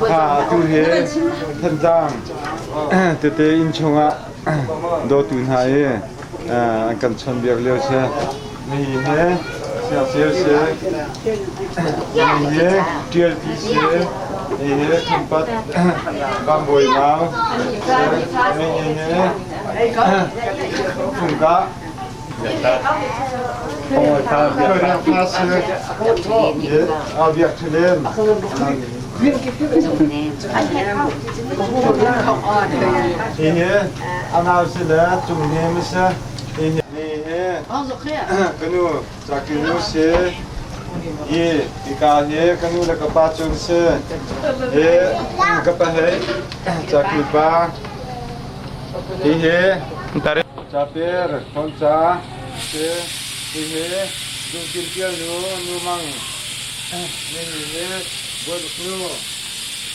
Kha tu hi Thantlang tete inn chungah dawtu hna i an kan chawnhbiak lio si. Nihin hi siangceu si, nihin hi ṭialpi si, nihin hi Khampat Bambawi nau si, nihin hi Fungkah Biak Ṭhalen. Hihi a nau si le Cung Hnem a si. Hihi ka nu Cakinu si. Hi hika hi ka nu le ka pa Cung si. Hi ka pa hei Cakil pa. Hihi Capir Thawngca si. Hihi Dungkin Tial nu Nu Mang. Hihi Bawipa nu.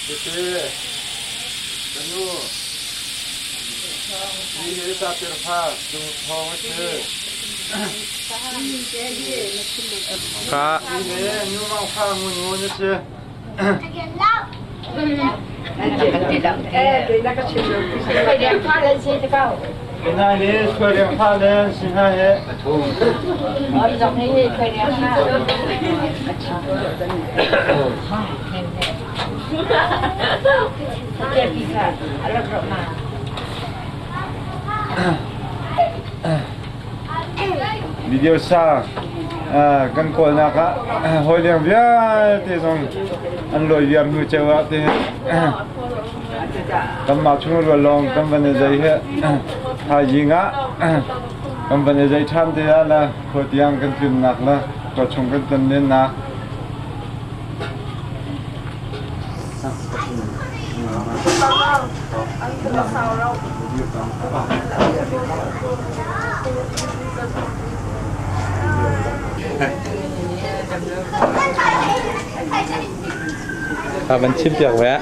Tete ka nu. Hihi Capir fa Cung Thawng a si. Hihi Nu Mang fa Ngun Ngun a si. Hna hi suariang fa le si hna hi. Video sa kan kawlnak ah hawi leng vialte zong an lawi viar hnu ceu ah ti kanmah chung rual lawng kan van i zei he thaizing ah kan van i zei ṭhan te ah le khua tiang kan tlunnak le khua chung kan tlonlennak. A van chim piak ve.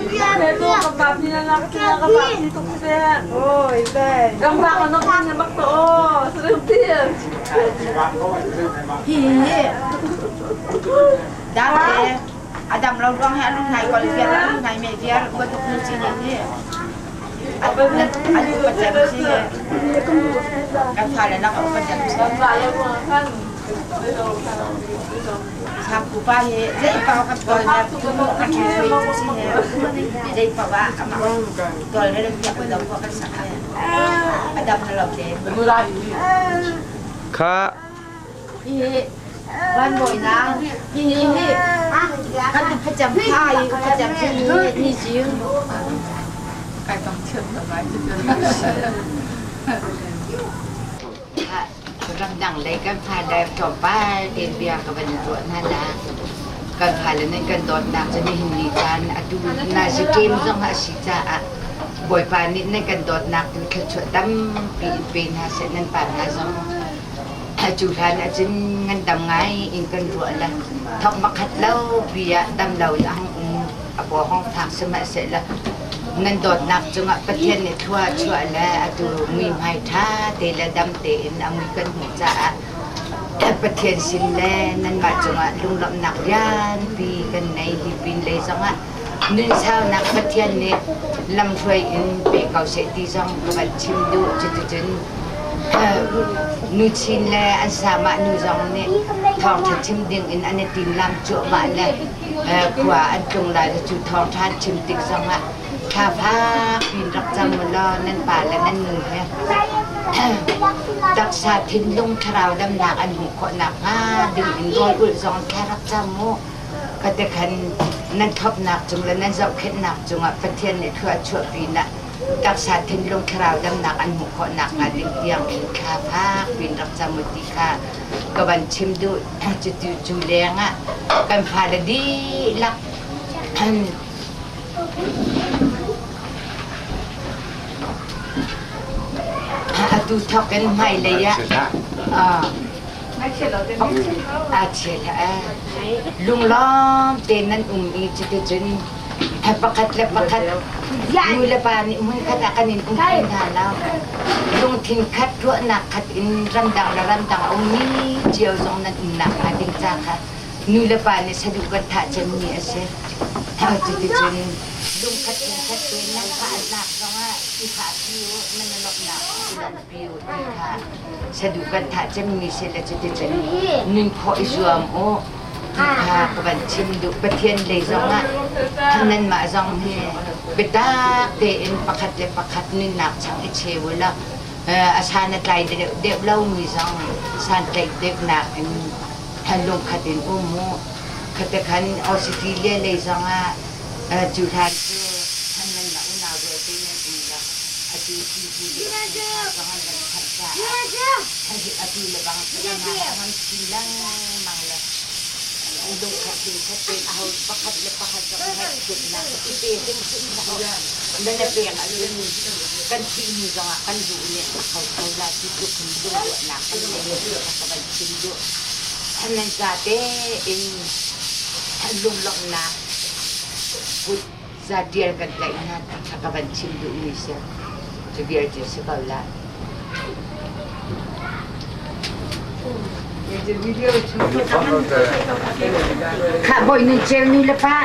A dam lo ruang hi a lung nai kol viar a lung nai me viar bantuk nu ci nih hi a upa cem si kan fale nak a upa cem si. Sangpu pa hi zei pau kan tol na kan ṭhui ṭhui si he zei pau ah amah tol he lam piak lo kan sak he a dam na lo te. Kha Hihi van bawinak hihi hi kan phacam tha i phacam hi ni jing. Kai tong thiam lo ngai. Ramdang lei kan fa le tlawmpal tein bia ka van ruah hna la. Kan fale nih kan dawtnak cu nihin ni caan atu nazi ṭem zong ah a si caah Bawipa nih nan kan dawtnak tu thluachuah tampi in pe hna seh nan pa hna zong Cu hlan ahcun ngandam ngai in kan ruah le thok makhat lo pi ah dam lo in a hung um a paw hong phak sihmanhsehlaw nan dawtnak cungah Pathian nih thlua a chuah le atu muihmai ṭha te le dam tein a mui kan hmuh caah Pathian sin le nanmah cungah lunglawmhnak lianpi kan nei. Hi pin lei zongah nunsaunak Pathian nih lamhruai in pe ko seh ti zong ka van chim duh. Cuticun Nuchin le an samah nu zong nih thawngṭha chim dingin an i timlam cuahmah le khua an tlung lai le cu thawngṭha an chim tik zongah thla fak piin rak cam u law nan pa le nan nu he taksa thinlung thlarau damnak an hmuh khawh nakhnga dingin rawl ulh zong thla rak cam u. Kha khan nan thawpnak cung le nan zohkhenhnak cungah Pathian nih thlua a chuah pinah taksa thinlung thlarau damnak an hmuh khawh nakhnga ding tiang in thla fak piin rak cam u ti kha ka van chim duh. Cuti cu lengah kan fale dihlak atu thawk in hmailei ah aa chial. Lunglawm tein nan um i cuticun. Pakhat le pakhat nu le pa nih hmunkhat ah kan in umpi hna lo. Lungthin khat, ruahnak khat in ramdang le ramdang a ummi cio zong nan umnak hnga ding ca kha nu le pa nih saduh kan thah cemmi a si. Cuticun lungkhat lungkhat tein nan fahnak zongah i fahpi u, nan i lawmhnak i lawmhpi u ti kha saduh kan thah cemmi si le cuticun nun khawh i zuam u ti kha ka van chim duh. Pathian lei zongah nanmah zong hi biatak tein pakhat le pakhat nunnak chang i cheu u law a san a tlai deuh deuh lomi zong santlaih deuhnak in lungkhat in um u. Khate khan Australia lei zongah cu hlan cu khan nanmah unau vialte nan um lo. Atu ti ti zong an van thanh caah atu le bang cu kan chin lengmang le lungkhat lungkhat tein aho pakhat le pakhat zong ngaihchiatnak i pe hrimhrim hlah u. Na na pek ahcun kan thih hnu zongah kan ruh nih a kho kho la ti tluk in lungruahnak kan ngei ti ka van chim duh. Nan zate in lunglawmhnak kut zatial kan tlaih hna ti kha ka van chim duhmi si. Cu vialte si ko la. Khah bawi nun ceu nu le pa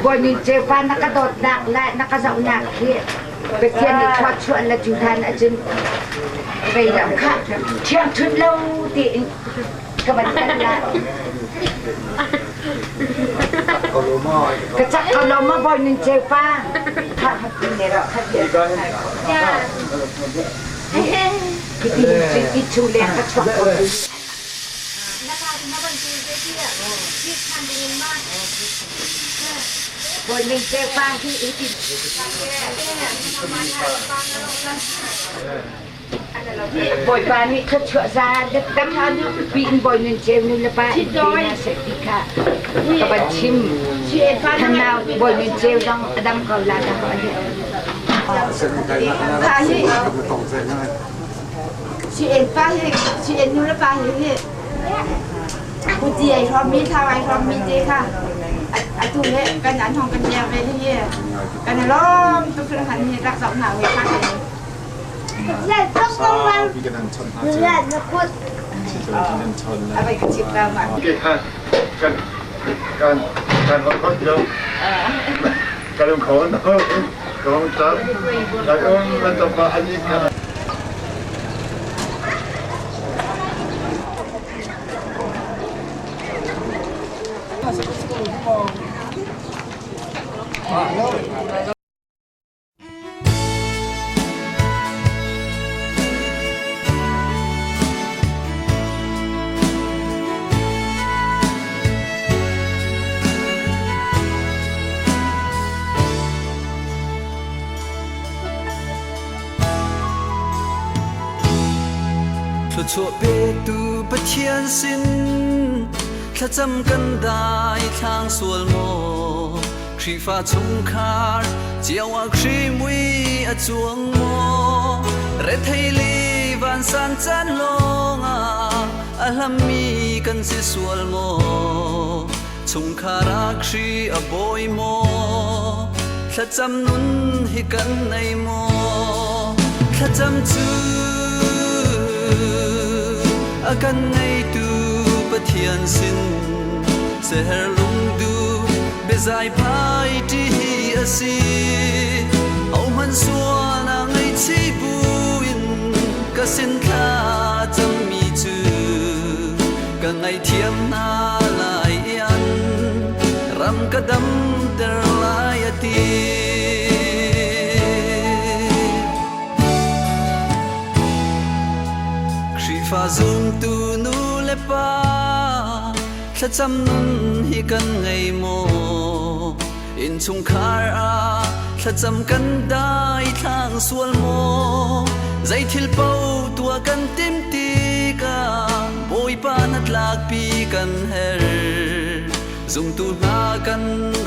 bawi nun ceu pa na ka dawtnak le na ka zohnak hi Pathian nih thluachuah le cu hlan ahcun vei lo khah ṭhiangṭhunh lo tiin ka van kal lai. Ka cak ko lo maw bawi nun ceu pa? Khah hati ne rawh khat Hiti hin i chu leng ka chuak ko. Bawi nun ceu pa hi hiti Bawipa nih thluachuah za tam piin bawi nun ceu nu le pa in pe hna seh ti kha ka van chim. Thanau bawi nun ceu zong a dam ko la dah Pa hi si en nu le pa hi Kuti ai hrawmmi thau ai hrawmmi te kha atu he kan an hong kan leng ve hi kan lawm tuk hringhran hi rak zoh hna we kha. Kan kan kan um kho no kong tat kan um bantuk pa ani kan. Thluachuah petu Pathian sin thlacam kan dai thlang sual maw? Khrihfa chungkhar cio ah Khrih mui a cuang maw? Rethei li vansan caan lawngah a hlammi kan si sual maw? Chungkhar ah Khrih a bawi maw? Thlacam nun hi kan nei maw? Thlacam cu a kan ngeitu Pathian sin seher lungdu biazai phai ṭi hi a si. Hohmanh sual a ngaihchih buin ka sin thla cammi cu ka ngaihthiam hna lai i an ram ka damter lai a ti. Khrihfa zumtu nu le pa thlacam nun hi kan ngei maw? Innchungkhar ah thlacam kan dai thlang sual maw? Zeithil paoh tuah kan tim tikah Bawipa na tlakpi kan herh. Zumtu hna kan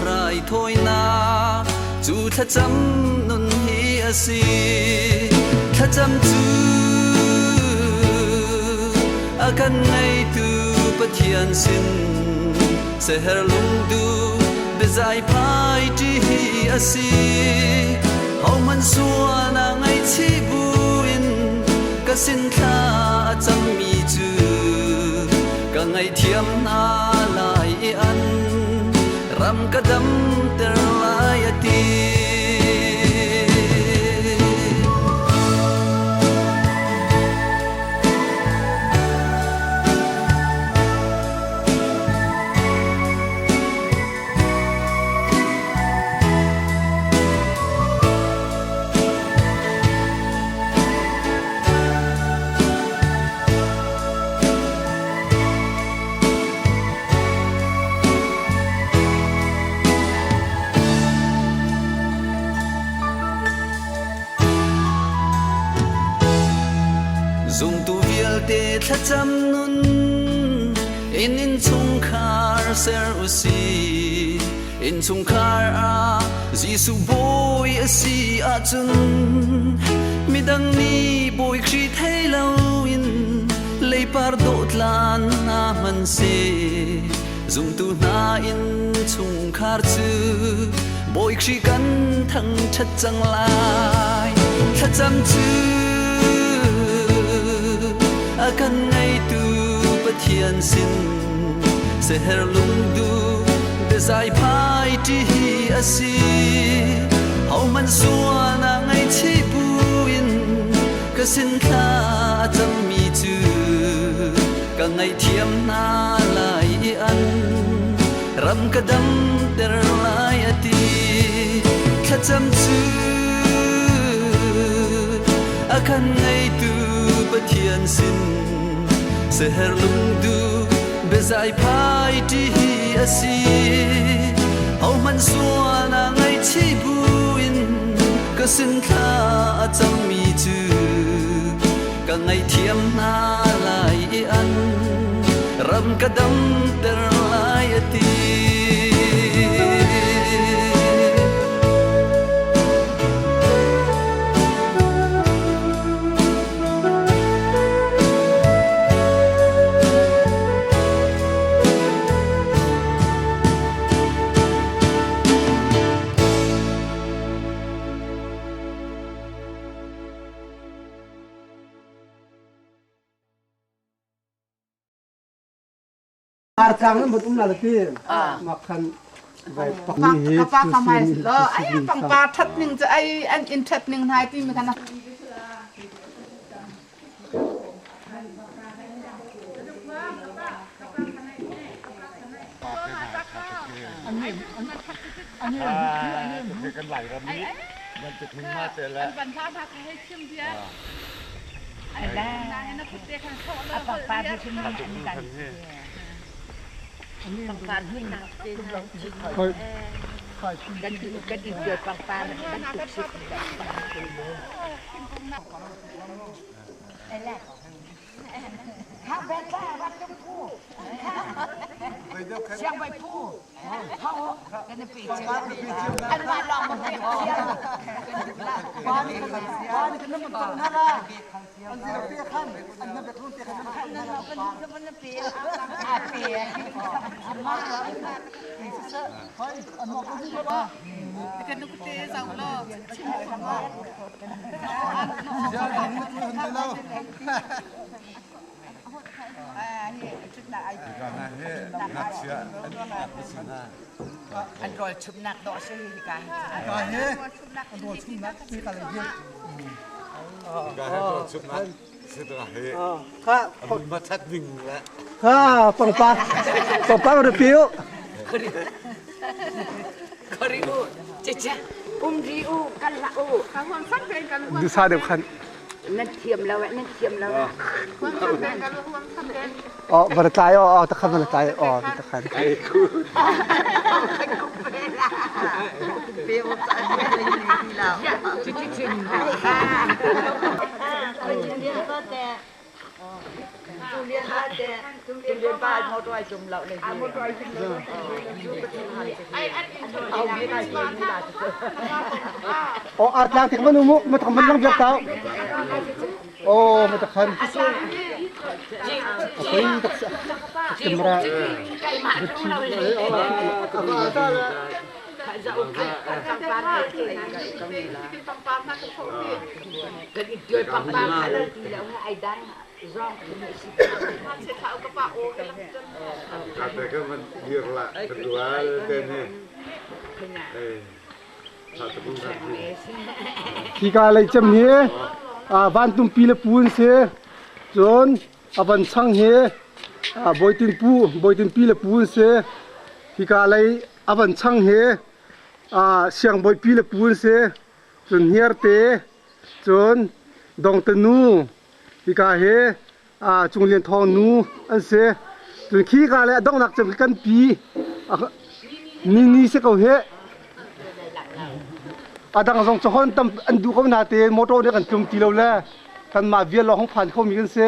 raithawinak cu thlacam nun hi a si. Thlacam cu a kan ngeitu Pathian sin seher lungdu. Biazai phai ṭi hi a si. Hohmanh sual a ngaihchih buin ka sin thla a cammi cu ka ngaihthiam hna lai i an ram ka damter lai a ti. Zumtu vialte thlacam nun in innchungkhar ser u si. Innchungkhar ah Jesuh bawi a si ahcun midang nih Bawi Khrih thei loin leipar dawhtlan hna hmanh seh zumtu hna innchungkhar cu Bawi Khrih kan thangṭhat cang lai. Thlacam cu a kan ngeitu Pathian sin seher lungdu biazai phai ṭi hi a si. Hohmanh sual a ngaihchih buin ka sin thla a cammi cu ka ngaihthiam hna lai i an ram ka damter lai a ti. Thlacam cu a kan ngeitu Pathian sin seher lungdu biazai phai ṭi hi a si. Hohmanh sual a ngaihchih buin ka sin thla a cammi cu ka ngaihthiam hna lai i an ram ka damter lai a ti. Artlang nan vun um la ti makhan vai pak ni Ka pa ka mai lo ai pangpar that ning cu ai an in that ning nai ti mi kana. Kan Lairam nih nan te thun ma te le. An rawl chumnak dawh si hi ka hi. An rawl chumnak si ka le hi. Kha pangpar pangpar ri piu. Khori u, chicha, um ri u, kan la u. Dusa deuh khan. Nan thiam lo eh, nan thiam lo eh. Oh, var tlai oh, oh, takhan var tlai oh, takhan. Oh, artlang tik manu mu, matak man lang biak tau. Oh, matakhan. Apoi tak. Camera. Katakan dirla kedua tene. Hika lei cem hi vantumpi le pu an si. Cun a van chang hi Bawitin pu, Bawitin pi le pu an si. Hika lei a van chang hi Siangbawi pi le pu an si. Cun Hniarte, cun Dongtanu, hika hi Cung Lian Thawng nu an si. Cun khika le a donghnak cem khi kan pi ni ni si ko hi. A dang zong cahon tam an duh ko natein motor nih kan tlum ti lo le kanmah vial lawng hong phan khomi kan si.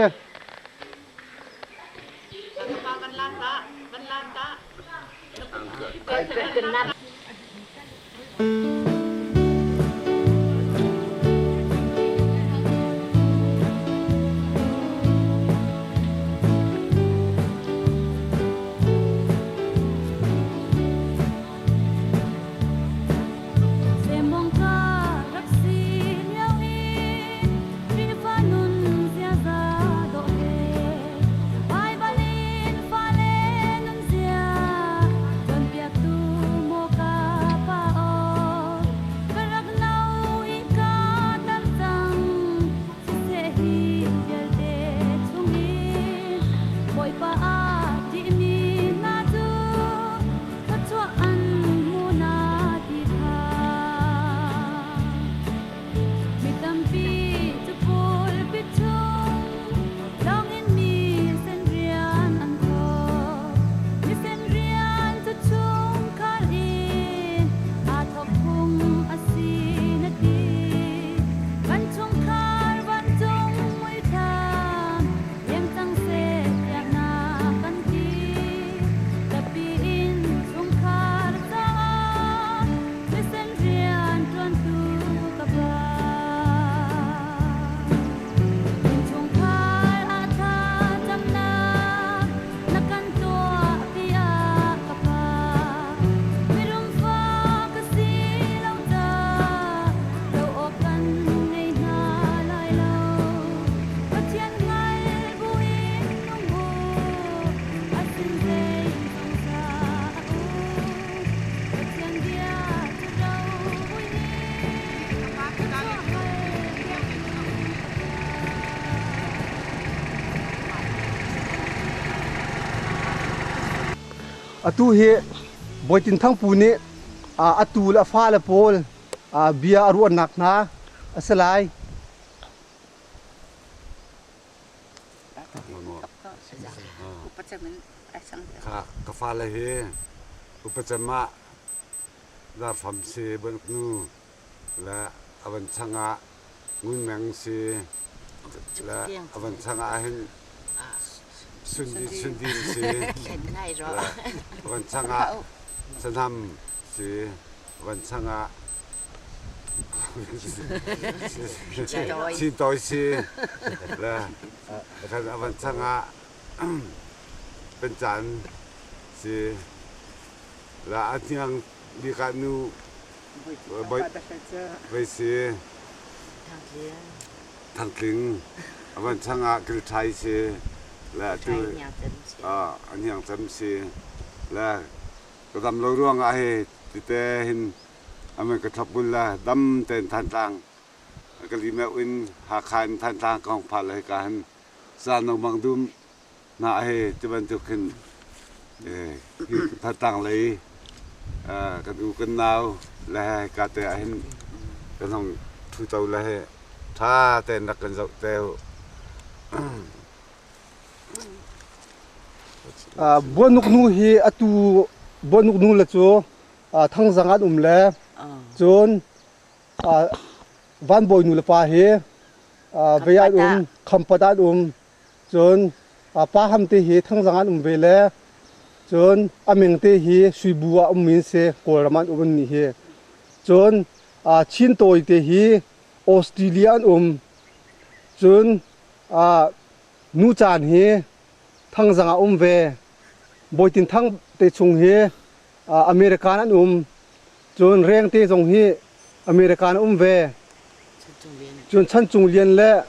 Atu hi Bawi Tin Thang Pu nih atu le a fale pawl bia a ruahnak hna a si lai. Ka fale hi upacem ah Zarfam si bantuk nu le a van chang ah Ngunmeng si le a van chang ah hin Sundin si le a van chang ah Sanam si a van chang ah Chintawi si le a van chang ah Pencan si le a hniang bik ah nu Voi si Thangtling a van chang ah Kilṭhai si le atu a hniang cem si le ka dam lo ruangah hi tite hin aman ka thlop bul le dam tein Thantlang ka limeuh in Hakha in Thantlang ka hung phan le hika hin Zano Mang Dum hna he tibantuk hin Thantlang lei kan u kan nau le hika te ah hin kan hung ṭhu to le he ṭha tein rak kan zoh te u. Buanuk nu hi atu Buanuk nu le cu Thangzang an um le cun Vanbawi nu le pa hi vei an um Khampat an um cun pa Ham te hi Thangzang an um ve le cun a meng te hi Suibu ah ummi an si Kawlram an um an hi cun Chin Tawi te hi Australia an um cun Nu caan hi Thangzang ah um ve. Bawi Tin Thang te chung hi American an um. Cun Rengte zong hi American um ve. Cun Chan Cung Lian le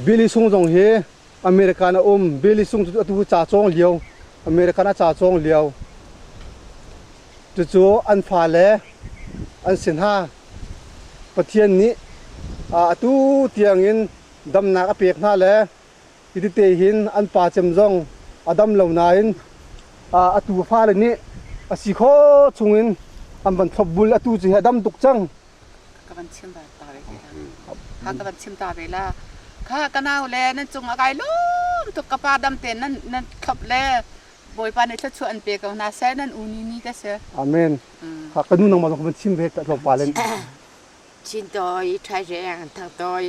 Billy Sung zong hi American a um. Billy Sung cu atu ca cawng lio, American a ca cawng lio. Cucu an fale an si hna. Pathian nih atu tiangin damnak a pek hna le Hi te hin an pa cem zong a dam lo nain atu fale nih a si kho chungin an van thlopbul atu cu hi a dam tuk cang. Ka van chim ta ve kha ka van chim ta ve la kha ka nau le nan cung a kai lom tuk ka pa dam te nan nan thlop le Bawipa nih thluachuah an pe ko hna seh nan u ni ni ka si. Amen. Kha ka nu nangmah zong ka van chim ve ta tlawmpal in. Chin toi thai reng thang toi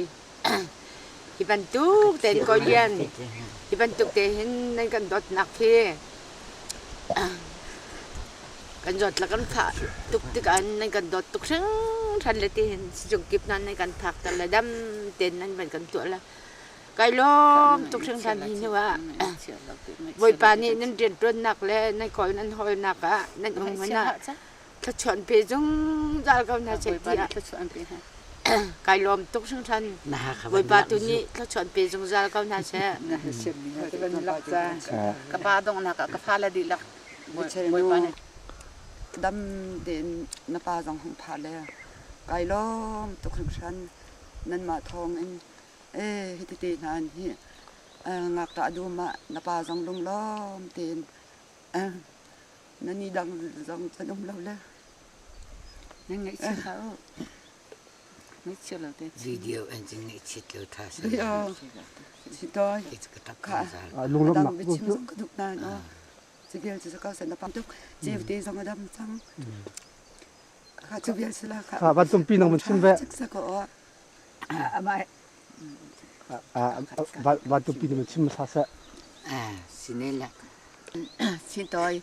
Hi bantuk tein kawi lian, hi bantuk te hin nan kan dawtnak hi kan zawt le kan fah tuk tikah nan kan dawt tuk hringhran le tihin sizung kip hna nan kan phakter le dam tein nan van kan tuah le kai lawm tuk hringhran hi hnu ah Bawipa nih nan rianṭuannak le nan kawl nan hawlnak ah nan um hmun ah thluachuah an pe zungzal ko hna seh tiah kai lawm tuk hringhran. Bawipa tu nih thluachuah an pe zungzal ko hna seh. Ka pa donghnak ah ka fale dihlak Bawipa nih dam tein na pa zong hung pha le kai lawm tuk hringhran nanmah thawng in ee hi tete hna an hi ngakṭah dum ah na pa zong lunglawm tein Nan i dang zong can um lo le. Nan ngaihchia hlah u. Ngaihchia lo te. Video an cin ngaihchiat lo tha sa. Si toi. Kha. Lunglawmhnak Dang biachim zong ka duh nain aw. Cigel cu ka sen na pam tuk. Ceu te zong a dam cang. Kha cu vial sila kha. Kha van tumpi nang man chim ve. Cik ko aw. Amai. Van tumpi ni man chim sa seh. Ah, sinela. Sintawi,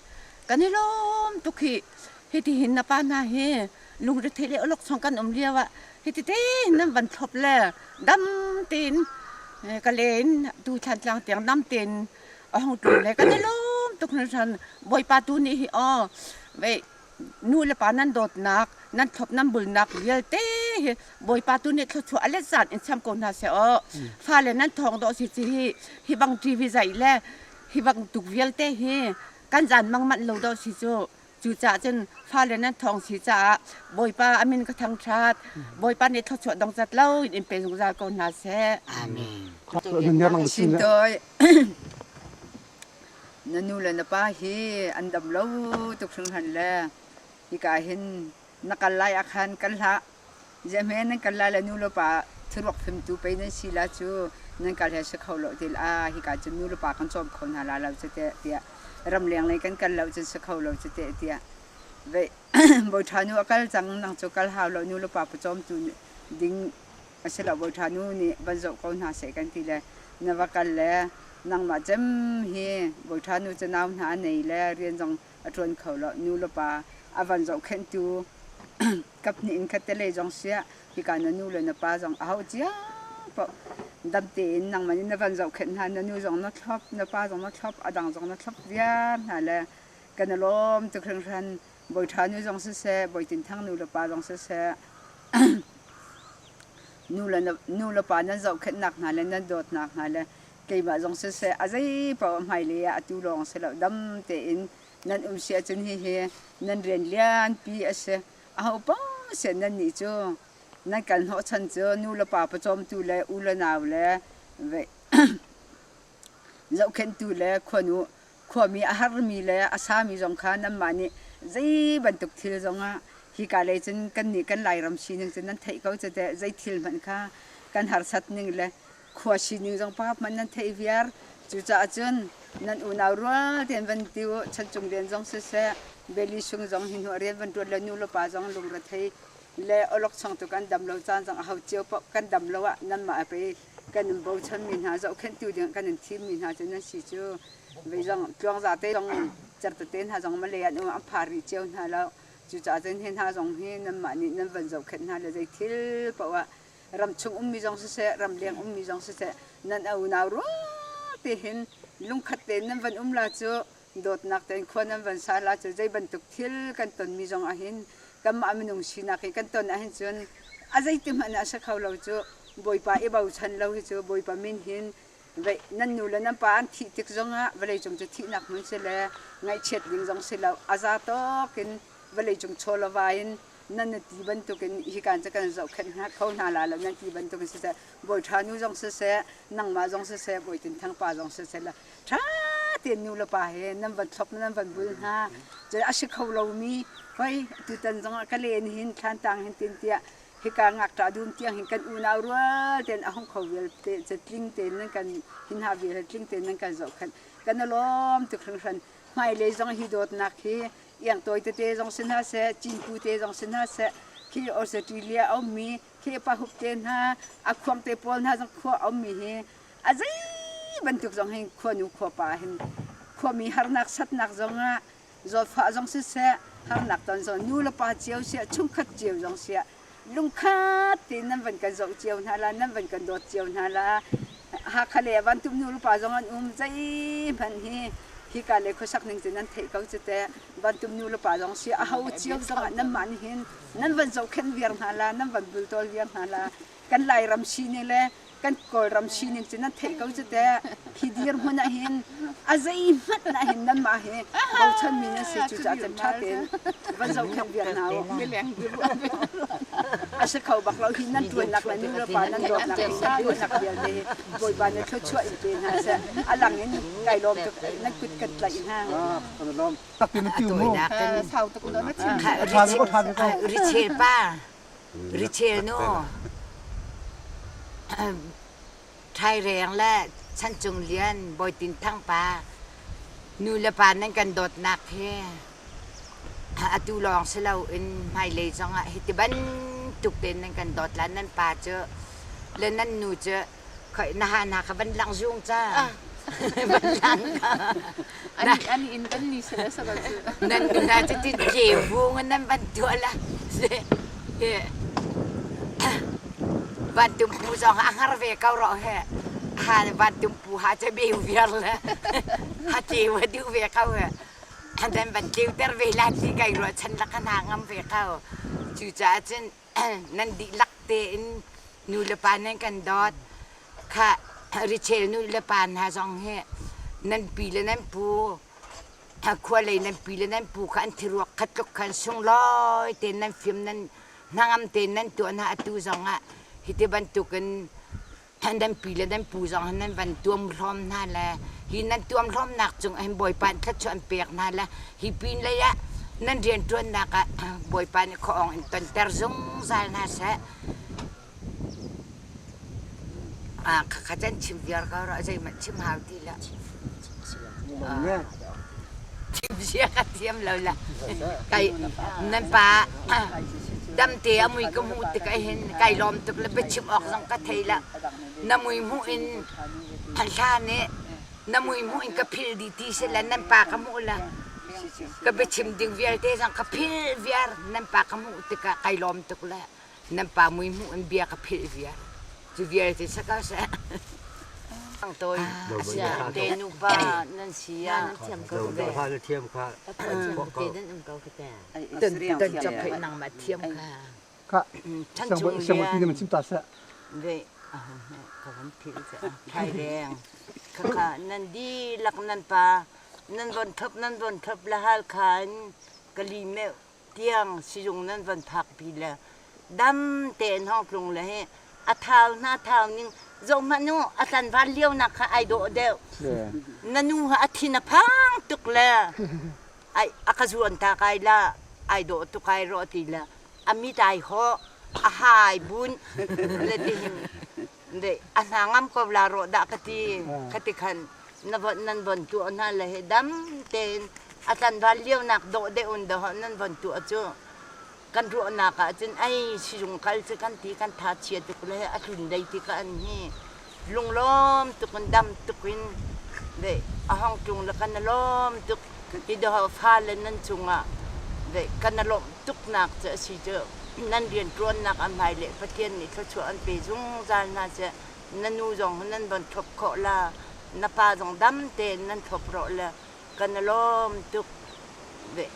kan i lawm tuk hi. Hitihin na pa hna hi lungrethei le awlokchong kan um lio ah hiti tein nan van thlop le dam tein ka len tu Thlantlang tiang dam tein a hung tlung le kan i lawm tuk hringhran. Bawipa tu nih hi aw vei nu le pa nan dawtnak nan thlop nan bulnak vialte hi Bawipa tu nih thluachuah a let zat in cham ko hna seh aw. Fale nan thawng dawh si ci hi hi bang TV zaih le hi bantuk vialte hi kan zan mang manh lo dawh si cu. Cucaah cun fale nan thawng si caah Bawipa a min ka thangṭhat. Bawipa nih thluachuah dong zat lo in in pe zungzal ko hna seh. Amen. Sintawi na nu le na pa hi an dam lo tuk hringhran le hika hin na kal lai ah khan kal hlah. Ziahme nan kal lai le nu le pa thuruak fimtu pei nan si la cu nan kal he si kho lo ti a hika cun nu le pa kan cawm kho hna la lo cu teh tiah ramleng lei kan kal lo cun si kho lo cu teh tiah vei bawiṭha nu a kal cang nang cu kal hau lo nu le pa pawcawmtu ding a si lo bawiṭha nu nih van zoh ko hna seh kan ti le na va kal le nangmah cem hi bawiṭha nu cu nau hna a nei le rian zong a ṭuan kho lo nu le pa a van zohkhenhtu kaphnih in khat te lei zong siah hika na nu le na pa zong a hauh cia paoh dam tein nangmah nih na van zohkhenh hna na nu zong na thlop na pa zong na thlop a dang zong na thlop viar hna le kan i lawm tuk hringhran bawiṭha nu zong siseh bawi Tin Thang nu le pa zong siseh nu le nu le pa nan zohkhenhnak hna le nan dawtnak hna le keimah zong siseh a zei paoh hmailei ah atu lawng si lo dam tein nan um si ahcun hihi nan rian lianpi a si. Aho paoh seh nannih cu nan kal hnawhchan cu nu le pa pawcawmtu le u le nau le zohkhenhtu le khuanu khuami a harmi le a sami zong kha nanmah nih zei bantuk thil zongah hika lei cun kannih kan Lairam sining cu nan theih ko cu teh zei thil hmanh kha kan harsat ning le khua sining zong pakhat hmanh nan theih viar. Cucaah cun nan unau rual tein van ti u, chanchung rian zong siseh, beli sung zong hi hnuah rian van ṭuan le nu le pa zong lungrethei le awlokchong tu kan dam lo caan zong a ho cio paoh kan dam lo ah nanmah pei kan in bochanmi hna zohkhenhtu ding kan in thimmi hna cu nan si cu vei zong tluangza te zong certate hna zong Malay an um an phar rih cio hna lo. Cucaah cun hi hna zong hi nanmah nih nan van zohkhenh hna le zei thil paoh ah ramchung ummi zong siseh ramleng ummi zong siseh nan unau rual te hin Lungkhat tein nan van um la cu dawtnak tein khua nan van sa la cu zei bantuk thil kan tonmi zong ahhin kanmah minung sinak hi kan ton ahhin cun a zeiti hmanh ah a si kho lo cu. Bawipa i bochan lo hi cu Bawipa min hin nan nu le nan pa an thih tik zongah vawleicung cu thihnak hmun si le ngaihchiat ding zong si lo, a za tawk in vawleicung chaw le va in nan na ti bantukin hi kan cu kan zohkhenh hna kho hna la lo nan ti bantukin siseh, bawi ṭha nu zong siseh, nangmah zong siseh, bawi Tin Thang pa zong siseh le ṭha tein nu le pa he nan van thlop nan van bul hna. Cun a si kho lomi hoi tutan zongah ka len hin thlantang hin tin tiah hika ngakṭah dum tiang hin kan unau rual tein a hung kho vialte cu tling tein nan kan hin ha vial tling tein nan kan zohkhenh kan i lawm tuk hringhran. Hmailei zong hi dawtnak hi iangtawi tete zong si hna seh, cinpu te zong si hna seh, khi Australia a ummi khi pahup te hna, a khuang te pawl hna zong khua a ummi hi a zei bantuk zong hin khuanu khuapa hin khuami harnak satnak zongah zawtfah zong siseh, harnak ton zong nu le pa cio siah, chungkhat cio zong siah, lungkhat tein nan van kan zoh cio hna la, nan van kan dawt cio hna la. Hakha le Vantum nu le pa zong an um, zeihmanh hi hika le khuasak ning cu nan theih ko cu teh. Vantum nu le pa zong si aho cio zong ah nanmah nih hin nan van zohkhenh viar hna la, nan van bultawl viar hna la. Kan Lairam sining le kan Kawlram sining cu nan theih ko cu teh. Hi dirhmun ah hin a zeihmanh ah hin nanmah hi bochanmi nan si, cucaah cun ṭha tein van zohkhenh viar hna u. A si kho bak lo hi nan ṭuannak le nu le pa nan dawtnak hi nan ṭuannak vialte hi Bawipa nih thluachuah in pe hna seh. A lang in kai lawm tuk, nan kut kan tlaih hna. Richel pa, Richel nu, Thaireng le Chanchung Lian, Bawi Tin Thang pa, nu le pa nan kan dawtnak hi atu lawng si loin hmailei zongah hiti bantuk tein nan kan dawt la. Nan pa cu le nan nu cu khoi na ha hna kha van lang zung ca van lang an in kan ni sele saka cu nan nu hna cu tin ke vung nan van tuah la. Van tum pu zong a har ve ko ro he ha van tum pu ha che beu viar le ha tleu a duh ve ko he then van tleu ter ve la ti kai ruah chan la ka hna ngam ve ko. Cucaah cun nan dihlak tein nu le pa nan kan dawt kha. Richel nu le pa hna zong hi nan pi le nan pu, khua lei nan pi le nan pu kha an thiruak khat tluk khan sunglawi tein nan fim, nan hnangam tein nan tuah hna. Atu zong ah hiti bantukin nan pi le nan pu zong nan van tuam hlawm hna le hi nan tuam hlawmnak cung hin Bawipa nih thluachuah an pek hna le hi pin lei ah nan rianṭuannak ah Bawipa nih khuaawng in tonter zungzal hna seh. Khakha can chim viar ko rua, zeihmanh chim hau ti lo. Chim sia ka thiam lo la. Kai nan pa damte a mui ka hmuh tik ahhin kai lawm tuk le biachim awk zong ka thei la. Na mui hmuh in hla nih na mui hmuh in ka phil dih ti si le nan pa ka hmuh la ka biachim ding vialte zong ka phil viar. Nan pa ka hmuh tikah kai lawm tuk le nan pa mui hmuh in bia ka philh viar. Cu vialte sa ko seh. Toi te nu pa nan si ah thiam ko ve thiam kha te nan um ko ka te ton ton chok phei nang ma thiam kha Kha siang pi na chim ta seh. Ve ka van philh ca thai deng kha kha nan di lak nan pa nan von thop nan von thop la hal khan kali me tiang sizung nan van phakpi le dam tein hong tlung le hi a thau hna thau ning zoh hmanh u, a tlanval lio nak kha ai dawh deuh. Na nu ha a thin a phang tuk le ai a ka zuan ta kai la ai dawh tuk ai rawh ti le a mit ai hawh a hai bun le ti hin de a hna ngam ko la rawh dah ka ti ka ti khan na von nan von tuah hna le he dam tein a tlanval lio nak dawh deuh un dawh nan von tuah cu kan ruahnak ah cun ai sizung kal cu kan ti kan tha chia tuk le a tlun dei ti ka an hi lunglawm tuk in dam tuk in ve a hong tlung le kan lawm tuk ti dawh fa le nan cungah ve kan lawmh tuk nak cu a si cu. Nan rianṭuannak a hmai le Pathian nih thluachuah an pe zungzal hna seh. Na nu zong nan von ṭhop khawh la. Na pa zong dam tein nan thlop rawh le kan i lawm tuk ve.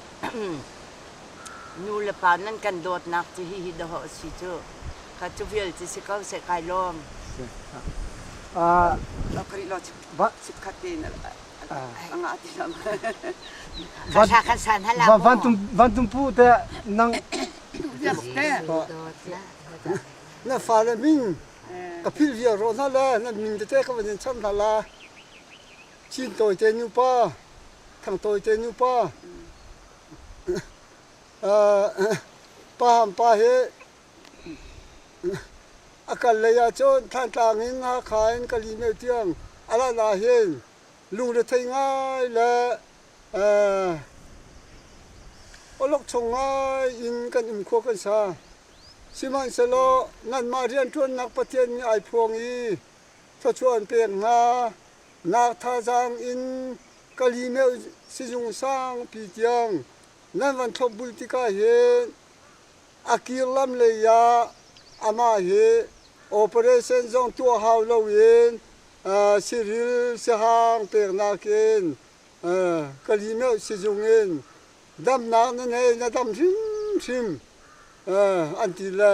Nu le pa nan kan dawtnak cu hihi dawh a si cu. Kha cu vial cu si ko seh kai lawm. Van tum pu te nang na fale min ka philh viar rawh hna le nan min tete ka van in cham hna la. Chin tawi te nupa, Thang tawi te nupa, pa ham pa hi a kal lei ahcun Thantlang in Hakha in Kali meo tiang a lan ahhin lungrethei ngai le awlokchong ngai in kan um khua kan sa. Sihmanhsehlaw nanmah rianṭuannak Pathian nih ai phuang i thluachuah an pek hna. Nak thazaang in Kali meo sizung sangpi tiang nan van thlopbul tikah hin a kir lam lei ah amah hi operation zong tuah hau loin siril sihang peknak in Kalimeuh sizung in damnak na nei na dam hrimhrim an ti le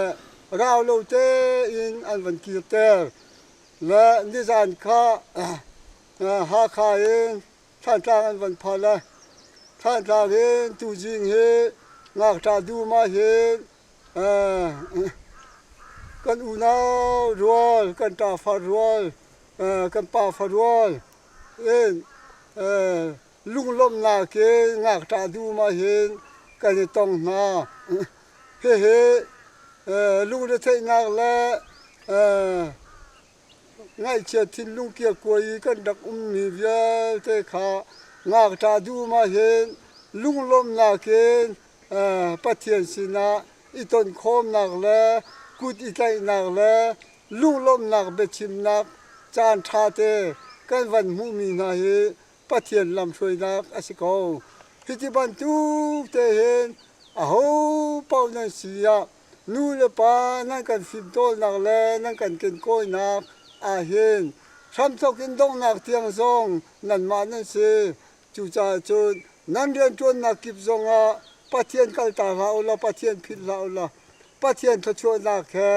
rau lo tein an van kirter le nizan kha Hakha in Thantlang an van phan le Thantlang hin tuzing hi ngakṭah dum ah hin kan unau rual, kan ṭafa rual, kan pafa rual in lunglawmhnak in ngakṭah dum ah hin kan i tong hna. Hihi lungretheihnak le Ngaihchiat thinlung kiakkuai i kan rak ummi vialte kha ngakṭah dum ahhin lunglawmhnak in Pathian sinah i tonkhawmnak le kut i tlaihnak le lunglawmhnak biachimnak caan ṭhate kan van hmuhmi hna hi Pathian lamhruainak a si ko. Hiti bantuk te hin aho paoh nan si ah nu le pa nan kan fimtawlnak le nan kan kenkawinak ahhin hramthawk in donghnak tiang zong nanmah nan si. Cucaah cun nan rianṭuannak kip zongah Pathian kaltak hlah u law Pathian philh hlah u law Pathian thluachuahnak he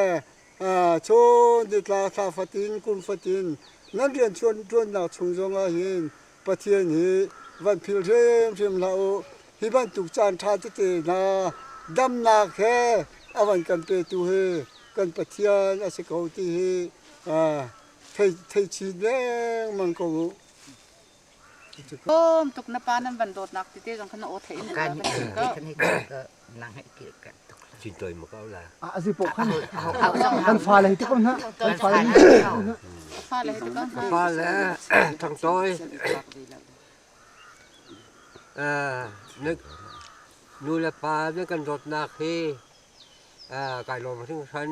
chun nitla thla fatin kum fatin nan rianṭuannak chung zongah hin Pathian hi van philh hrimhrim hlah u. Hi bantuk caan ṭha tete hna damnak he a van kan petu hi kan Pathian a si ko ti hi thei chin lengmang ko u. Kom tuk na pa nan van dawtnak tete zong kha na aw theih in Kan kan chim ko. Chin ma kau la. A zi po khan kan fa le hi ko na kan fa le fa le hi ko fa le thang toi nu le pa nan kan dawtnak hi kai lawm hringhran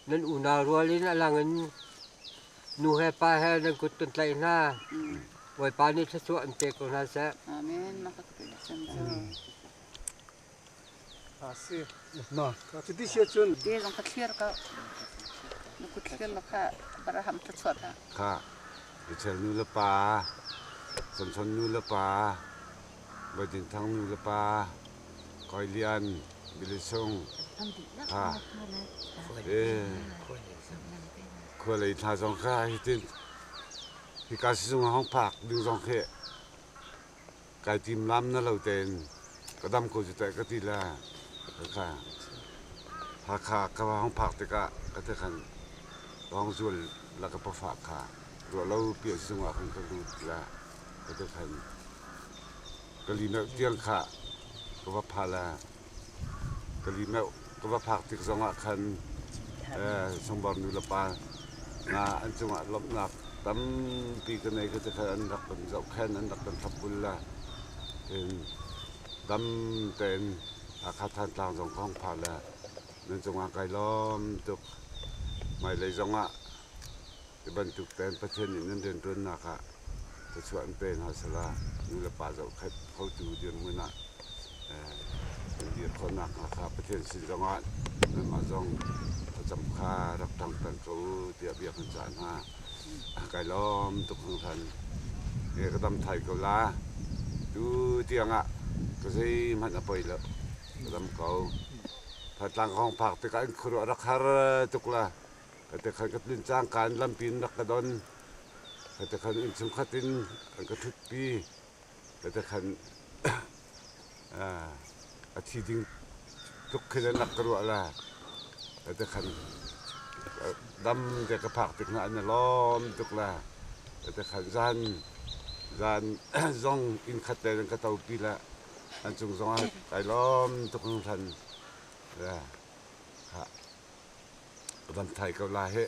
nan unau rual in a lang in nu he pa he nan kut kan tlaih hna Bawipa nih thluachuah an pek ko hna seh. Amen. A si. Ma, cuti si ahcun. Te zong ka thlir ko. Na kut thlir lo kha Abraham thluachuah ta. Kha, Rachel nu le pa, Samson nu le pa, Bawi Thang nu le pa, Koi Lian, Billy Sung, kha, khua lei thla zong kha hitin hika sizung hong phak ding zong khi Kai timlam na lo tein ka dam ko cu teh ka ti le kha Hakha ka hong phak tikah ka ti khan ka hong zual la ka pafa kha ruah lo pi a sizung ah khan ka lut la ka ti khan ka limeuh tiang kha ka va pha la ka limeuh ka va phak tik zongah khan Sangbar nu le pa hna an cungah lawmhnak tampi ka nei ka ti khan an rak kan zohkhenh an rak kan thlopbul le dam tein Hakha Thantlang zong ka hung phan le nan cungah kai lawm tuk. Hmailei zongah hi bantuk tein Pathian nih nan rianṭuannak ah thluachuah an pe hna sehla nu le pa zohkhenh khotu dirhmun ah kan dir khawh nakhnga kha Pathian sin zongah nanmah zong thlacam kha rak ṭang peng ko u tiah bia kan cah hna. Kai lawm tuk hringhran. Ka dam thai ko la. Tu tiang ah ka zeihmanh a poi lo. Ka dam ko. Thantlang ka hong phak tikah in khuaruah rak har tuk la. Ka te khan ka tlun cangka in lampi in rak ka don. Ka te khan innchung khat in an ka ṭhutpi. Ka te khan a thi ding tluk khin an rak ka ruah la. Ka te khan dam te ka phak tik hna an i lawm tuk la. Ka te khan zan zan zong inn khat te in ka topi la. An cung zong ah kai lawm tuk hringhran. Van thai ko la he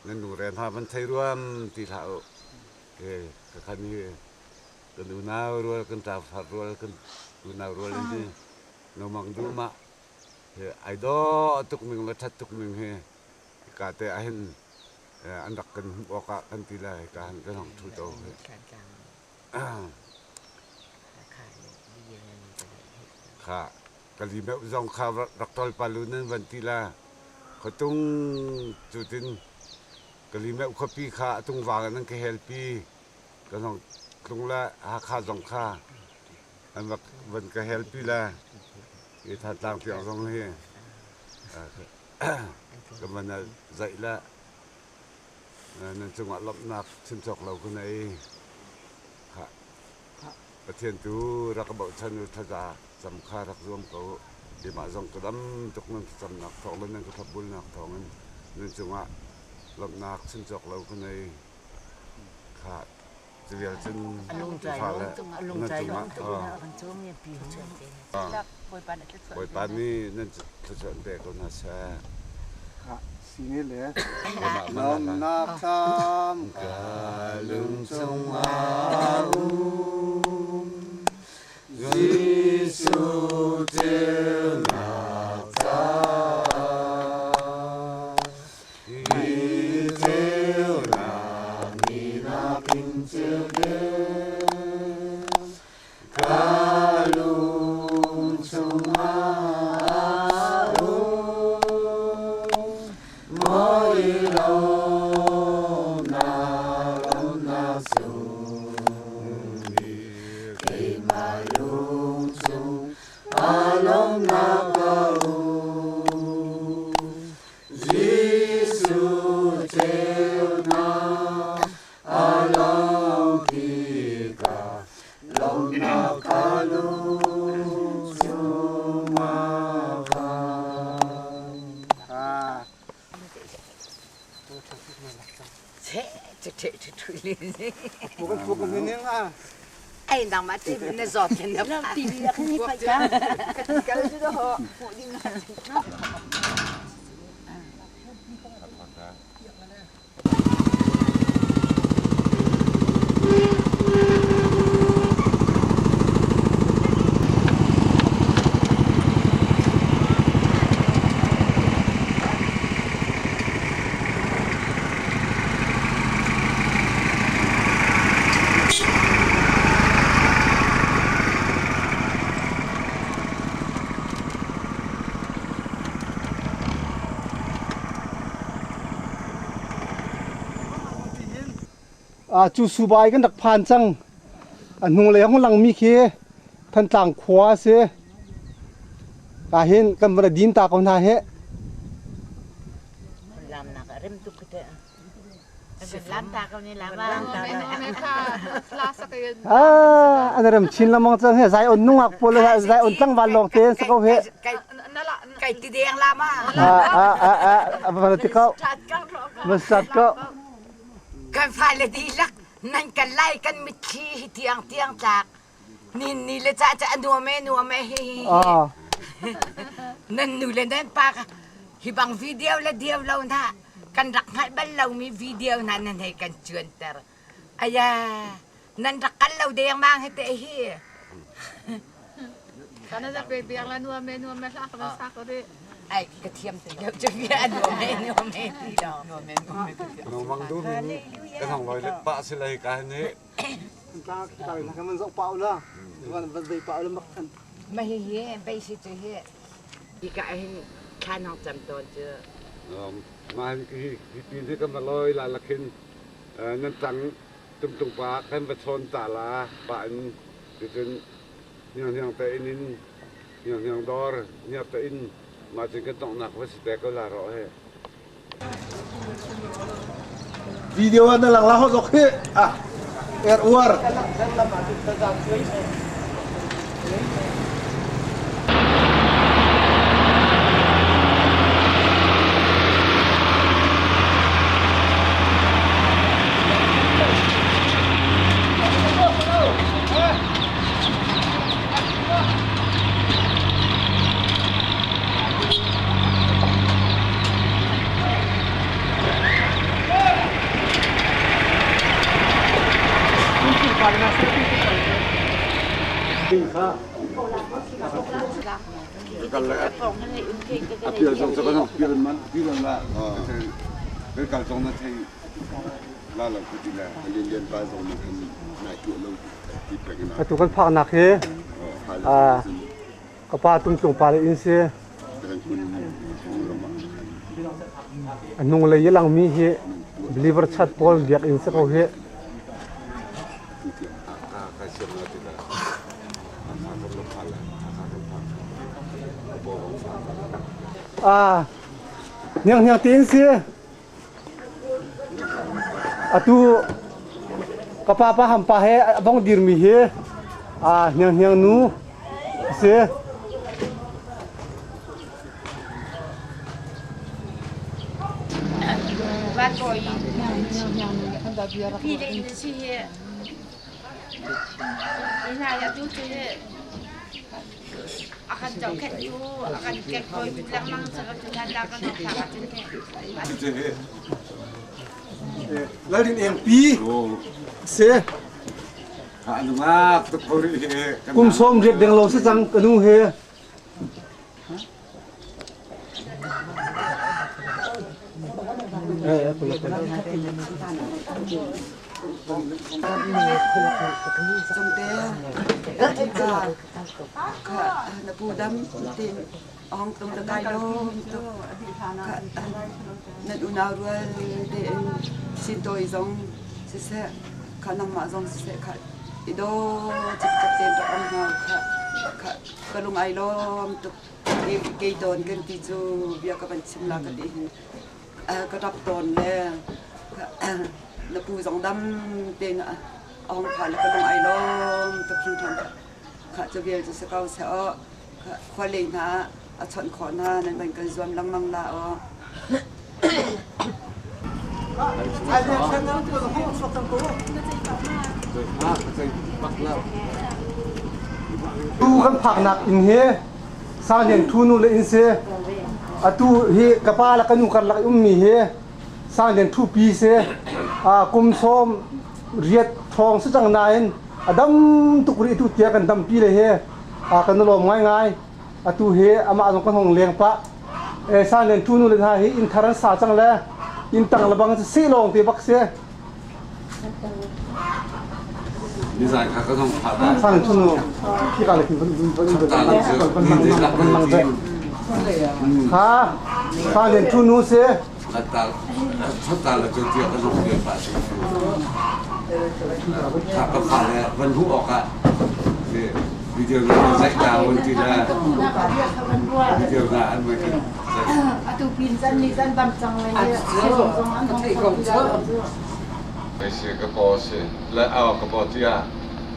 nan nu re hna van thei ruam ti hlah u. Ka khan hi kan unau rual kan ṭafar rual kan unau rual in hi no mang du ma he ai dawh tuk ning le ṭhat tuk ning hi ka te ahhin an rak kan hmuh awk ah kan ti lai ka han kan hong ṭhu to he. Kha kali meuh zong kha rak tol palu nan van ti la khuatung cutin kali meuh khuapi kha a tungvang in an ka helpi ka zong tlung le Hakha zong kha an van ka helpi le hi Thantlang tiang zong hi ka van zaih le Nan cungah lawmhnak chim cawk lo ka nei. Khah. Pathian tu rak ka bochan u thlaza cam kha rak zuam ko u. Keimah zong ka dam tuk nan thlacamnak thawng le nan ka thlopbulnak thawngin nan cungah lawmhnak chim cawk lo ka nei. Khah. Cu vial cun fale nan cungah Bawipa nih nan thluachuah in pe ko hna seh. Sine le lawmnak thlam ka lung chungah um Jesuh ceunak caah Hi ceunak ni nakin ceu deuh ka lung chungah a um. Maw i lawmnak lawmnak sung bik keimah lung chung aa lawmnak a um. Jesuh ceunak a lang tikah lawmhnak ka lung chungah khan. Ai nang ma ti na zawt na ti bi khan hi pai ka kal ju do ho pu ding Cu subai kan rak phan cang. A hnunglei a hung langmi khi Thantlang khua a si. Ka hin kan van i din ta ko hna hih. Lamnak a rem tuk te. Ah, an rem chin lamang cang he zai on nungak pawl le zai on tlangval lawng te an si ko he. Kai ti deng la ma. Ah ah ah ah van ti ko. Van sat ko. Kan fale dihlak nan kan lai kan mitthli hi tiang tiang tlak. Nin ni le ca ca nuam e nuam e hi hi. Nan nu le nan pa hi bang video le dio lo na kan rak hngalh bal lomi video hna nan hei kan cuanter. Aya, nan rak kal lo dengmang hi te hi. Kana za pe biang la nuam e nuam e hla ka sa ko de. Ai ka thiam ti lo chu bia nuam e nuam e ti lo. Nuam e nuam e ti lo. No mang du mi kan hong loi le pa si lai ka ni. Ta ta na kan zoh pa la. Van van zei pa la mak than. Ma hi hi bei si chu hi. Hi ka hin thlan hong cham ton chu. Ma hi hi pin hi kan loi la lakhin. Nan tang tumtung pa kan va chawn ta la pa in ticun hnianghniang te in in hnianghniang dawr hniak te in mah cun kan donghnak va si te ko la rawh he. Video ah na lang la ho zok hi ah er uar. Apil zong cu kan pil man pil la kan kal zong na thei la lo ku ti la lian lian pa zong na kan nai tu lo ti pek na Atu kan phaknak hi ka pa tumtlung pa le inn si. A hnunglei i langmi hi believer chat pawl biakinn si ko hi. Ah, hniang hniang tein si. Atu ka pa pa ham pa he a bong dirmi hi ah hniang hniang nu a si. Lalrin eng pi si. Kum sawm riat deng lo si cang ka nu he. Na pu dam tin ong tung da kai lom tu nan unau rual tein sin toi zong siseh kha nangmah zong siseh kha i do cipcep tein rak um hna kha kha ka lung ai lawm tuk. Kei tawn kan ti cu bia ka van chim la ka ti hin ka ṭap tawn le na pu zong dam tein a hong pha le ka lung ai lawm tuk hringhran. Kha cu vial cu si ko seh aw. Khua lei hna a chawnh khawh hna nan van kan zuam lengmang la aw. Tu kan phaknak inn hi Sanglian Thu nu le inn si. Atu hi ka pa le ka nu karlak i ummi hi Sanglian Thu pi si. Kum sawm riat thawng si cang nain a dam tuk rih tu tiah kan dampi le hi kan i lawm ngaingai. Atu hi amah zong kan hong leng pah. Sanglian Thu nu le hna hi inn thar an sa cang le inn tang le bang si lawng te bak si. Nizan kha ka zong pha ta. Sang chu nu khi ka le kin van van van van van van lang ve. Ha sang len chu nu se. Ta ta la chu tia ka zong tia pa si. Kha ka pha le van hu ok a. Video na zai ta won ti la. Video na an ma ki. Atu pin zan ni zan dam cang le zong an hong Si ka paw si le aw ka paw tia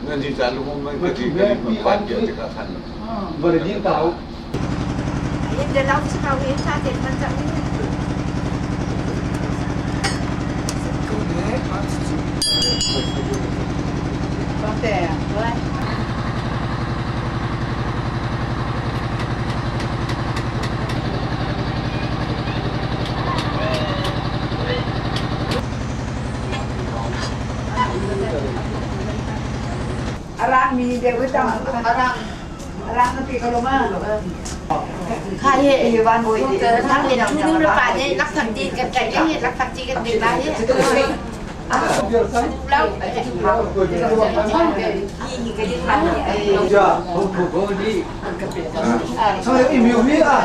nan hi ta lung man ka ti ka ni pan dia ti ka khan Vare din tau. In de lau si kau in sa te man chang ni. Arang mi deuh tang arang arang na ti ko lo ma. Kha he he van boi thang le chu nu le pa ne lak thang ti kan kai he lak thang ti kan ding la he. Sang le imiu hi a.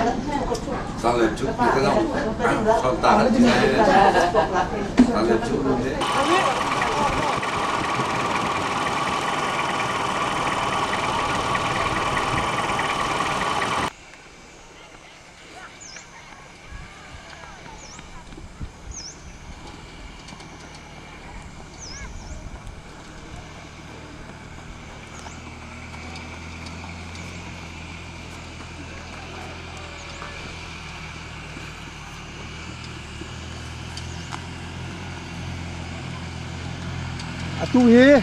Atu hi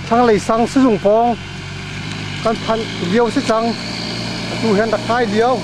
thlanglei sang sizung pawng kan phanh lio si cang. Atu hi an rak kai lio.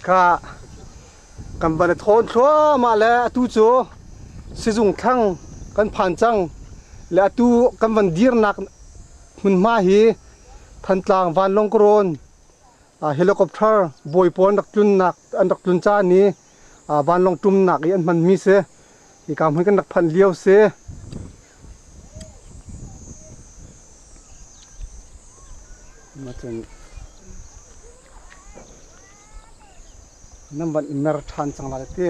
Kha kan van i thawn thluahmah le atu cu sizung thlang kan phan cang le atu kan van dirnak hmunhma hi Thantlang vanlawng karawn helicopter bawi pawl an rak tlunnak an rak tlun caan i vanlawng ṭumnak i an hmanmi si. Hika hmun kan rak phanh lio si. Macun nan van i mer ṭhan cang lai ti.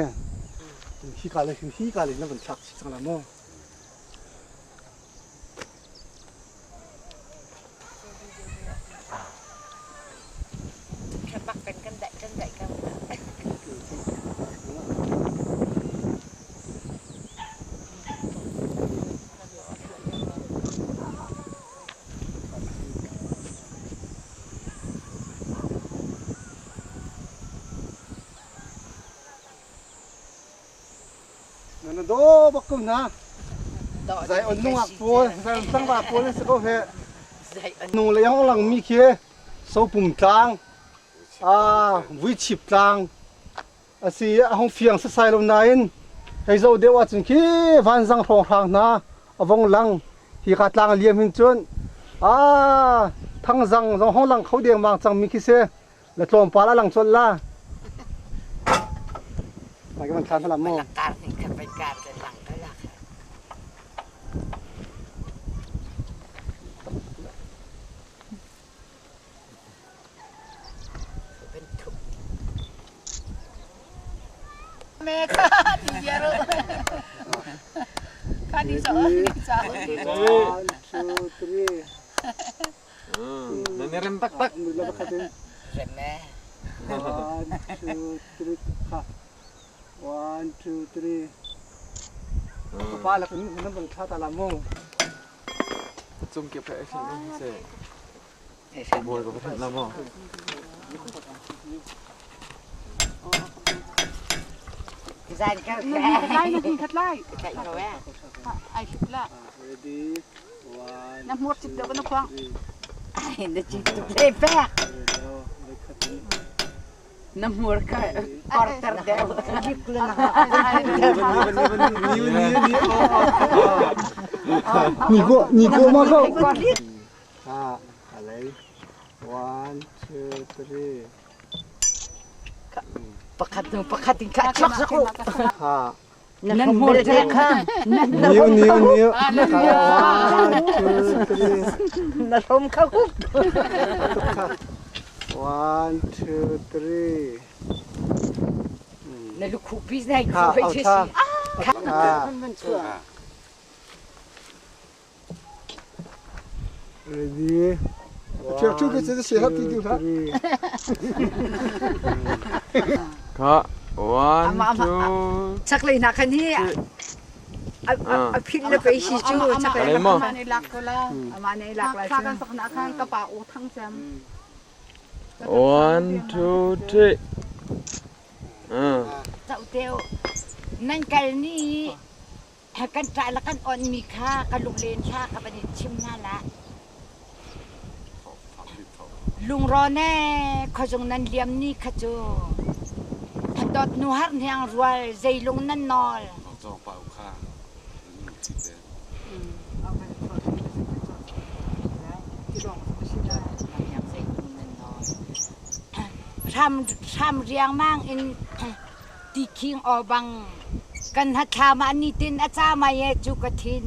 Hika le hika le nan van thlak chih cang lai mu. Na do bak ko hna. Zai on nungak pawl, zai on tlangval pawl an si ko he. Nung le yang lang mi khi sopum tlang, vuichip tlang a si a hung fiang sasai lo nain hei zo deuh ahcun khi vanzang hrawnghrang hna a vong lang hi ka tlang liam hin cun thangzang zong hong lang kho dengmang cang mi khi si le tlawmpal a lang colh la Mai ka van thlan hla mu. Kar ning kha pai kar le lang ka la. Me kha ti biaro. Kha ni so ni cha. One, two, three. Nan i rem taktak. Rem eh. One, two, three, kha. One, two, three. Ka pa la kan nan van thla ta la mu. Cung kip he se. Bawi ka va la mo. Zan ka lai na khat lai. Kai ko eh. Ai hip la. Ready. One. Na hmuak chip deuh na khuang. Ai na chip tuk le pek. Na hmur ka quarter deuh. Ni ko ni ko ma ko. Ha, alai. One, two, three. Pakhat nu pakhat in kha chok sak u. Ha. Nan hmur te kha. Niu niu niu. One, two, three. Na hrom kha kup. One, two, three. Na lukhu pi nai Kha, khu au hoi tha. si. Ha. Ready. Thiak chu ke se hat ti tu tha. Kha one two Chaklei na khan hi. A philh le pei si cu. Alei maw? Amah nih lak lai cu. One, two, three. Zoh nan kal ni kan ṭah le kan onmi kha ka lunglen thla ka van in chim hna la. Lungrawn ee khuazung nan liam ni kha cu dawt nu har hniang rual zeilung nan nawl. Hram riangmang in tikhing aw bang kan hnathlam ah nitin a ca mai e cu ka thin.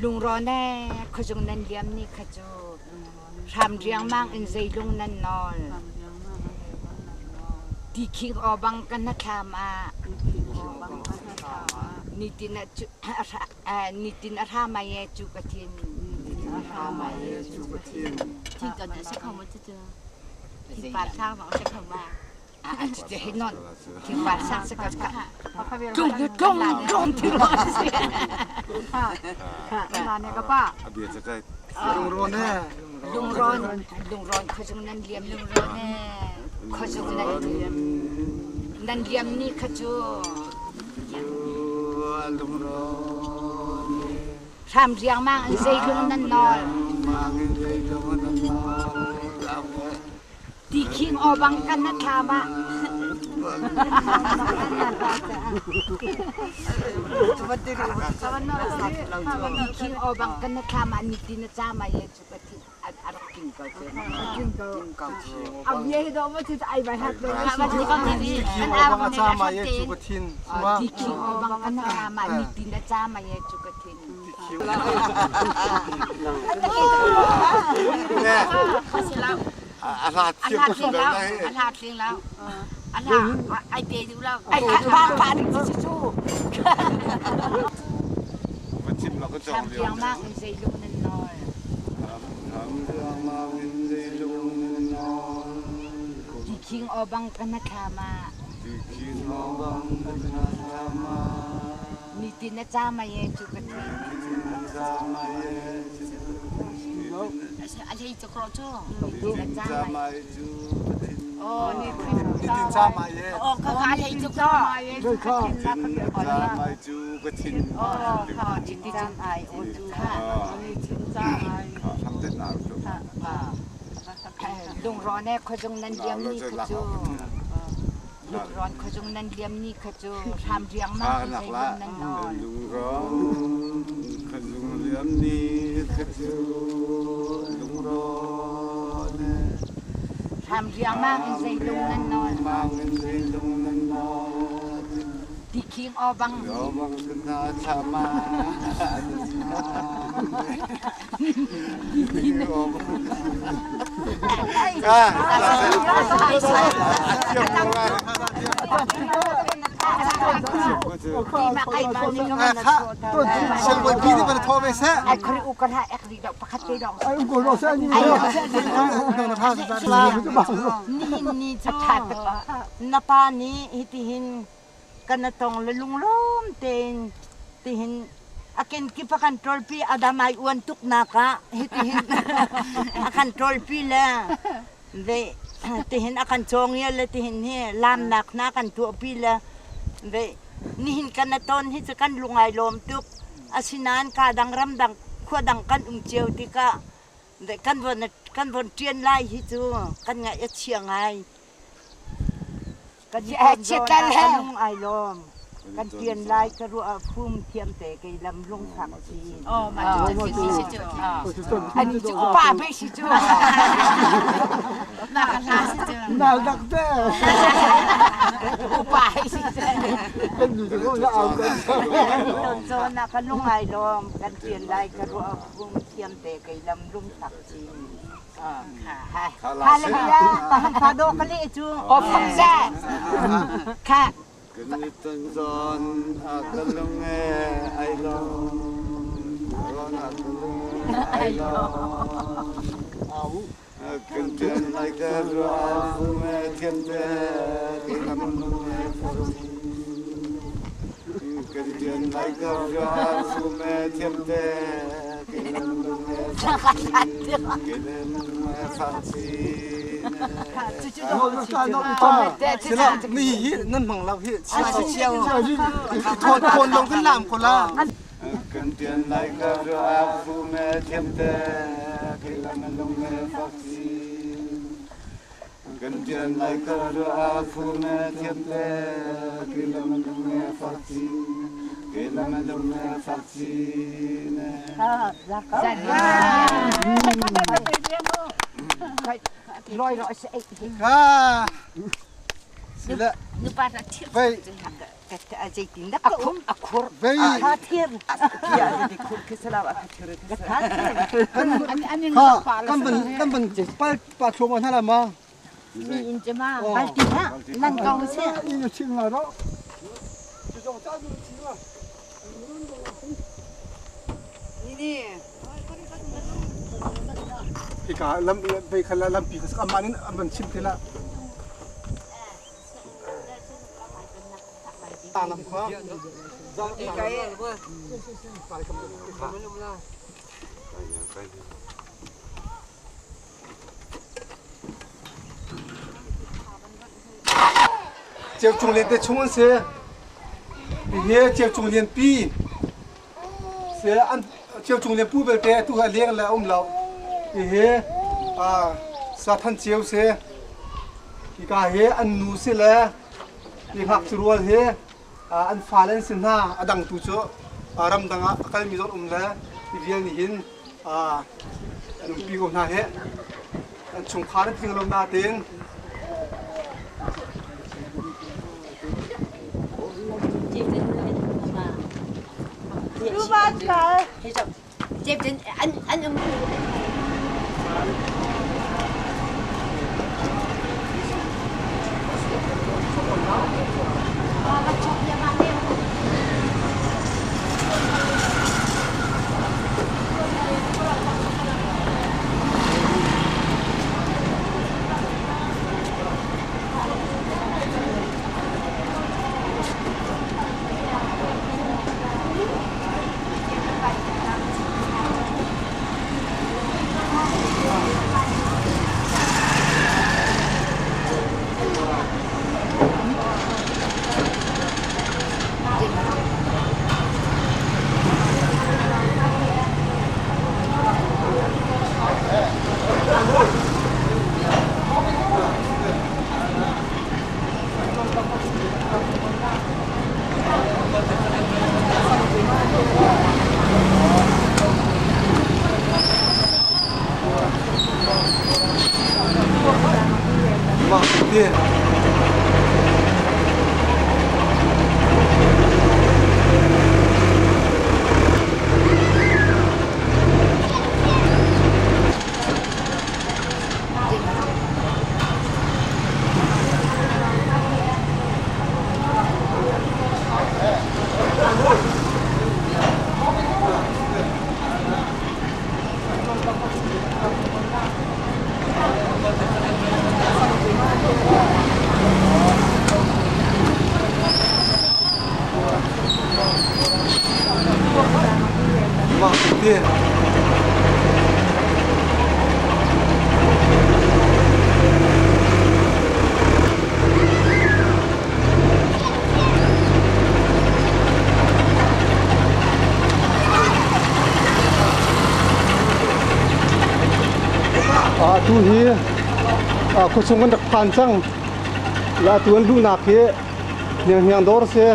Lungrawn ee khuazung nan liam ni kha cu hram riangmang in zeilung nan nawl. Tikhing aw bang ka hnathlam ah nitin nitin a hra mai e cu ka thin. Thin kan se kho ma cu thin par sang ma se kho ma. Hi non thin par sang se ka tlung tlung tlung ti ro si. Ka pa. Lungrawn e. Lungrawn lungrawn khuazung nan liam lungrawn e khuazung nan liam nan liam ni kha cu Hram riangmang in zeilung nan nawl. Ti khing aw bang kan na thlam ah. Ti khing aw bang kan na thlam ah niti na cam ah ye cu ka thi a rak king ko cu. A bia hi dawh ma cu ai bai hat lo. Ti khing aw bang kan na thlam ah niti na cam ah ye cu ka thin. A hla thiam ko su lai. A hla tling lo. A hla ai pe duh lo. Ai pa pa ding cu cu. Chim lo ka cong lio. Mang in zeilung nan nawl. Ti khing aw bang ka na thlam ah. Ti khing aw bang ka na thlam ah. Nitin na ca mai e cu ka thi. A hlei cuk ro cu. Nitin na ca mai. Oh, Nitin ca mai e. Oh, ka ka hlei cuk ro. Ca mai cu ka thin. Oh, nitin ca mai o cu ha. Nitin ca mai. Lungrawn e khuazung nan liam ni kha cu. Lungrawn khuazung nan liam ni kha cu hram riangmang in zeilung nan nawl. Lungrawn khuazung liam ni kha cu lungrawn Hram riangmang in zeilung nan nawl. Zeilung nan nawl. Tikhing aw bang. Aw bang na thlama. Nihin ni cu na pa nih hitihin kan na tong le lunglawm tein tihin a kenkip a kan ṭawlpi a dam ai uan tuknak ah hitihin a kan ṭawlpi le ve tihin a kan cawngia le tihin hi laamnak hna kan tuahpi le ve nihin kan na ton hi cu kan lung ai lawm tuk asinain ka dang ramdang khua dang kan um cio tikah kan von kan von ṭian lai hi cu kan ngaih a chia ngai Kan lung ai lawm. Kan ṭian lai ka ruah ah phum thiam te kei lam lungfak si. Oh, ma cu si cu. Ani cu upa pe si cu. Na ka hla si cu. Nal dak te. Upa si cu. Kan nu cu na au kan. Ton cho na ka lung ai lawm. Kan ṭian lai ka ruah ah phum thiam te kei lam lungfak si. Hallelujah. Fa do ka le cu. Oh, phak se. Kha. Kan i ton zawn a ka lung e ai lawm. Zawn a ka lung ai lawm. Kan ṭian lai ka ruah fum e thiam te ka lam lung e fak. Kan ṭian lai ka ruah fum e thiam te ka lam lung e fak. Ka lam lung e fak. Mi hi nan hmang lo hi thawn lawng kan lam ko la. Kan ṭian lai ka ruah fum e thiam te ka lam lung e fak. Kan ṭian lai ka ruah fum e thiam te ka lam lung e fak. Ka lam lung e fak. Kha sila vei vei kha kan van kan van pal pa thluam hna la ma Mi in cu ma balti ha nan ko si. In chim nga ro. Hika lam vei kha lampi kha amah nin an van chim te la. Lam kha. Ceucung Lian te chung an si. Hihi Ceucung Lian pi si. An Ceucung Lian pu belte atu hi a leng le a um lo. Hihi Sathan Ceu si. Hika hi an nu si le hi ngakchia rual hi an fale an si hna. A dang tu cu ramdang ah a kalmi zong um le hi vial nih hin an umpi ko hna hi. An chungkhar an tling lo nain Mah ti. Mah ti. Atu hi khuachung kan rak phan cang. La tu an luhnak hi hnianghniang dawr si.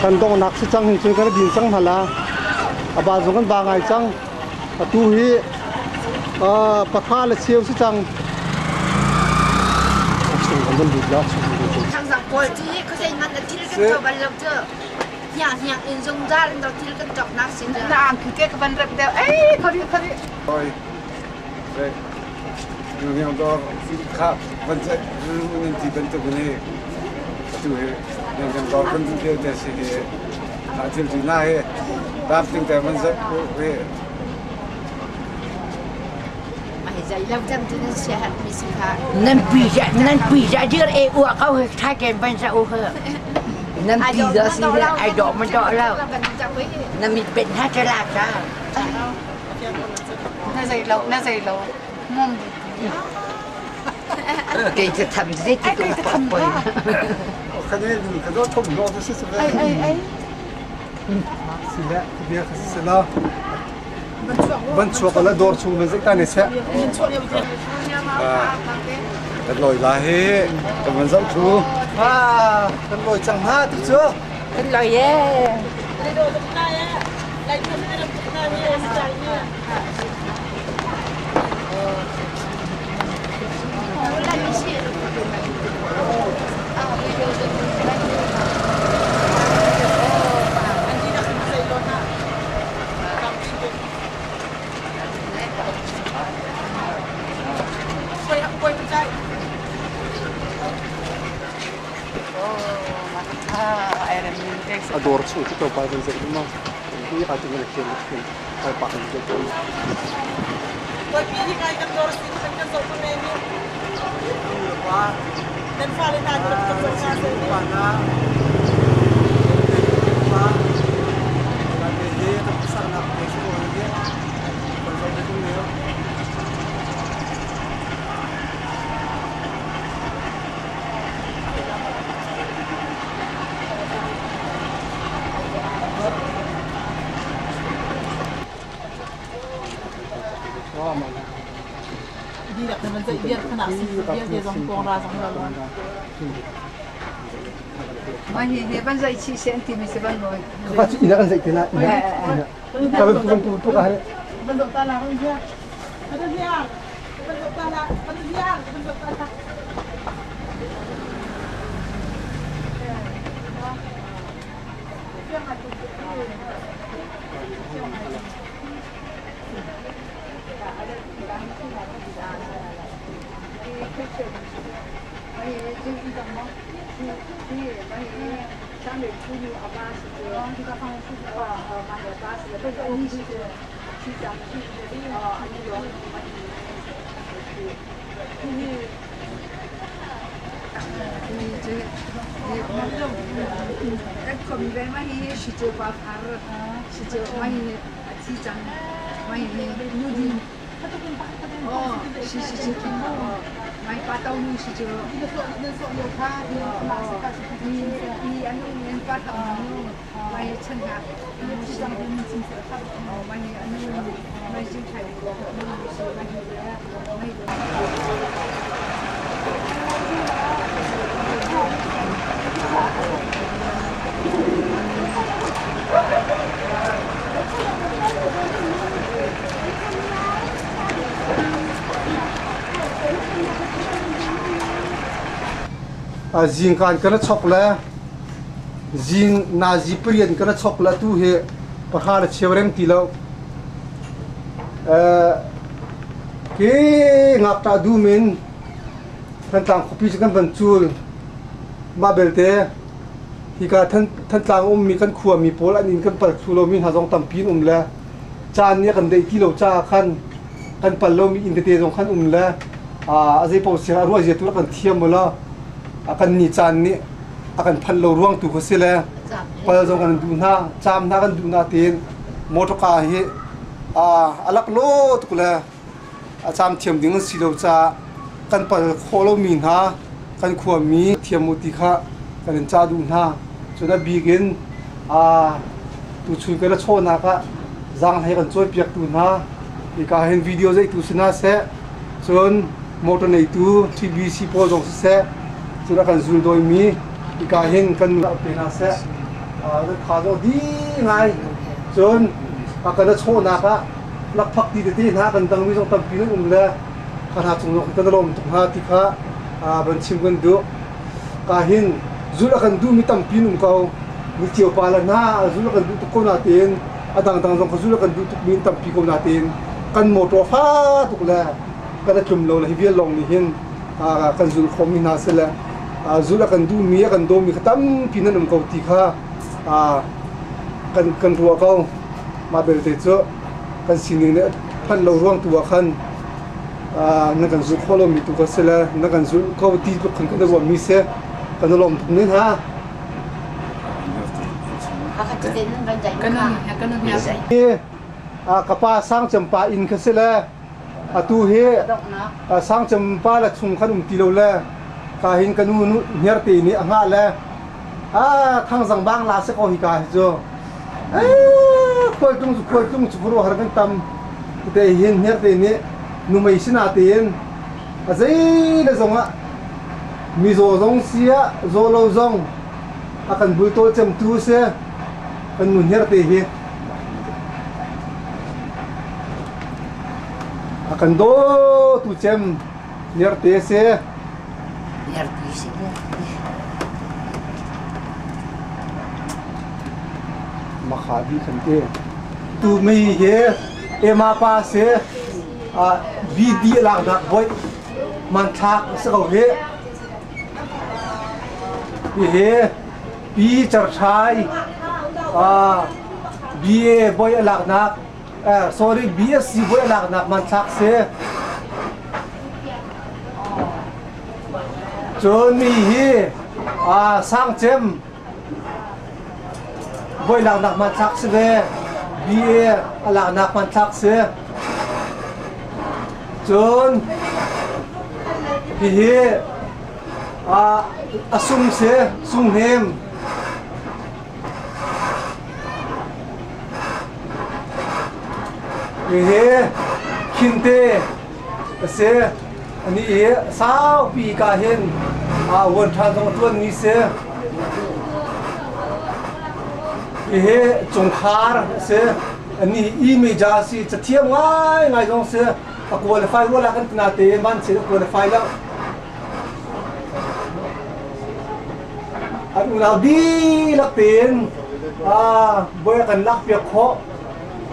Kan donghnak si cang hin cun kan din cang hna la. A ba zong kan ba ngai cang. Atu hi pahra le cheu si cang. Chung kan van lut la chung kan lut. Thangzang pawl cu hi khuazei man na thil kan co bal lo cu. Hniang hniang in zungzal in do thil kan cawk nak sin. Na ang khi te ka van rep deuh. Ei khori khori. Oi. Re. Hniang dawr kha van ceih nan ti bantuk in hi atu hi hniang dawr kan duh lio te si hi a thil tu na hi tlamtling te van zoh hi. Nan pi ja nan pi ja dir e ua kau he thai ken ban sa u he nan pi da si le ai do ma do lo na mit pet ha cha la cha. Na zei lo na zei lo mom. Kei cu tham zei ti ko pa poi. Kan e lu ka do thom lo si si. Ai ai ai. Si le bia ka si la. Van chuak la dor chung van zei ta ne se. Kan loi la hi kan van zoh thu. Ah, kan loi cang ha tu cu. Kan loi ye. A dawr chung cu tlawmpal van zoh ma hi aa ting le khian khian kai pah in zoh tawn. Mah hi hi van zaih chih seh an timi si van mawi. Ka cu ina kan zaih te la ina ina. Ka van tu tu ka hale. Kan khuami ve mah hi Shicu pa far Shicu mah hi a thi cang mah hi nu din oh si si si mai pa to nu si cu i anu men pa to nu mai chan ha oh mai anu mai jing thai nu si mai mai. Zingkaan kan i chok le zing nazi pariat kan i chok le atu hi pahra le cheu reng ti lo. Ke ngakṭah dum in Thantlang khuapi cu kan van cul. Mah belte hika Thantlang ummi kan khuami pawl an inn kan pal thlu lomi hna zong tampi an um le caan nih a kan deih ti lo caah khan kan pal lomi inn tete zong khan um le a zeipaoh siang a ruah zia tu kan thiam u law a kan ni caan nih a kan phanh lo ruang tu kha si le pal zong kan duh hna caam hna kan duh hna tiin motorka hi a laklawh tuk le a caam thiam ding an si lo caah kan pal khawh lomi hna kan khuami thiam u ti kha kan in cah duh hna. Cun a bik in tuchun kan i chawhnak ah zaanghlei kan cawnpiaktu hna hika hin video zeihtu si hna seh cun motor neitu TBC pawl zong siseh cun a kan zuldawimi hika hin kan pe hna seh nan tha zong dih ngai cun a kan i chawhnak ah lakphak ti tete hna kan dangmi zong tampi nan um le kha hna cung zong kan i lawm tuk hna ti kha van chim kan duh. Ka hin zulh a kan duhmi tampi an um ko. Ni cio pa le hna zulh a kan duh tuk ko nain a dangdang zong kha zulh a kan duh tukmi an tampi ko nain kan motor fa tuk le Kan a tlum lo le hi vial lawng nih hin kan zul khawhmi hna si le zul a kan duhmi a kan dawmi kha tampi nan um ko ti kha kan kan ruah ko. Mah belte cu kan sining nih phanh lo ruang tu ah khan na kan zulh khawh lomi tu kha si le na kan zulh ko ti tluk khan kan i ruahmi si. Kan i lawm tuk ne hna. Ka pa Sangcem pa inn kha si le atu hi Sangcem pa le chung khan um ti lo le ka hin ka nu hniarte nih a hngah le thangzang bang la se ko hi ka hi cu khualtlung cu khualtlung cu khuaruahhar kan tam te hin hniarte nih numei sina tein a zei le zong ah mizaw zong sia zaw lo zong a kan bultawl cemtu si kan nu hniarte hi a kan dawtu cem hniarte si. Hniarte si. Makha bi khan te tu mi hi ema pa si BD laknak voi manthlak a si ko hi. Hihi Pi Certhai BA voi a laknak sorry BSc voi a laknak manthlak si. Cun mi hi Sangcem Voi laknak hmanthlak si ve. BA a laknak hmanthlak si. Cun hihi a sung si, sunghnem. Hihi khinte a si. Ani hi saupi ka hin vuan ṭhan zong a ṭuanmi si. Hihi cungkhar a si. Ani hi e-major si cathiam ngaingai zong si. A qualify rua la kan tina te man chin a qualify lo. An unau dihlak tein boi a kan lak piak khawh.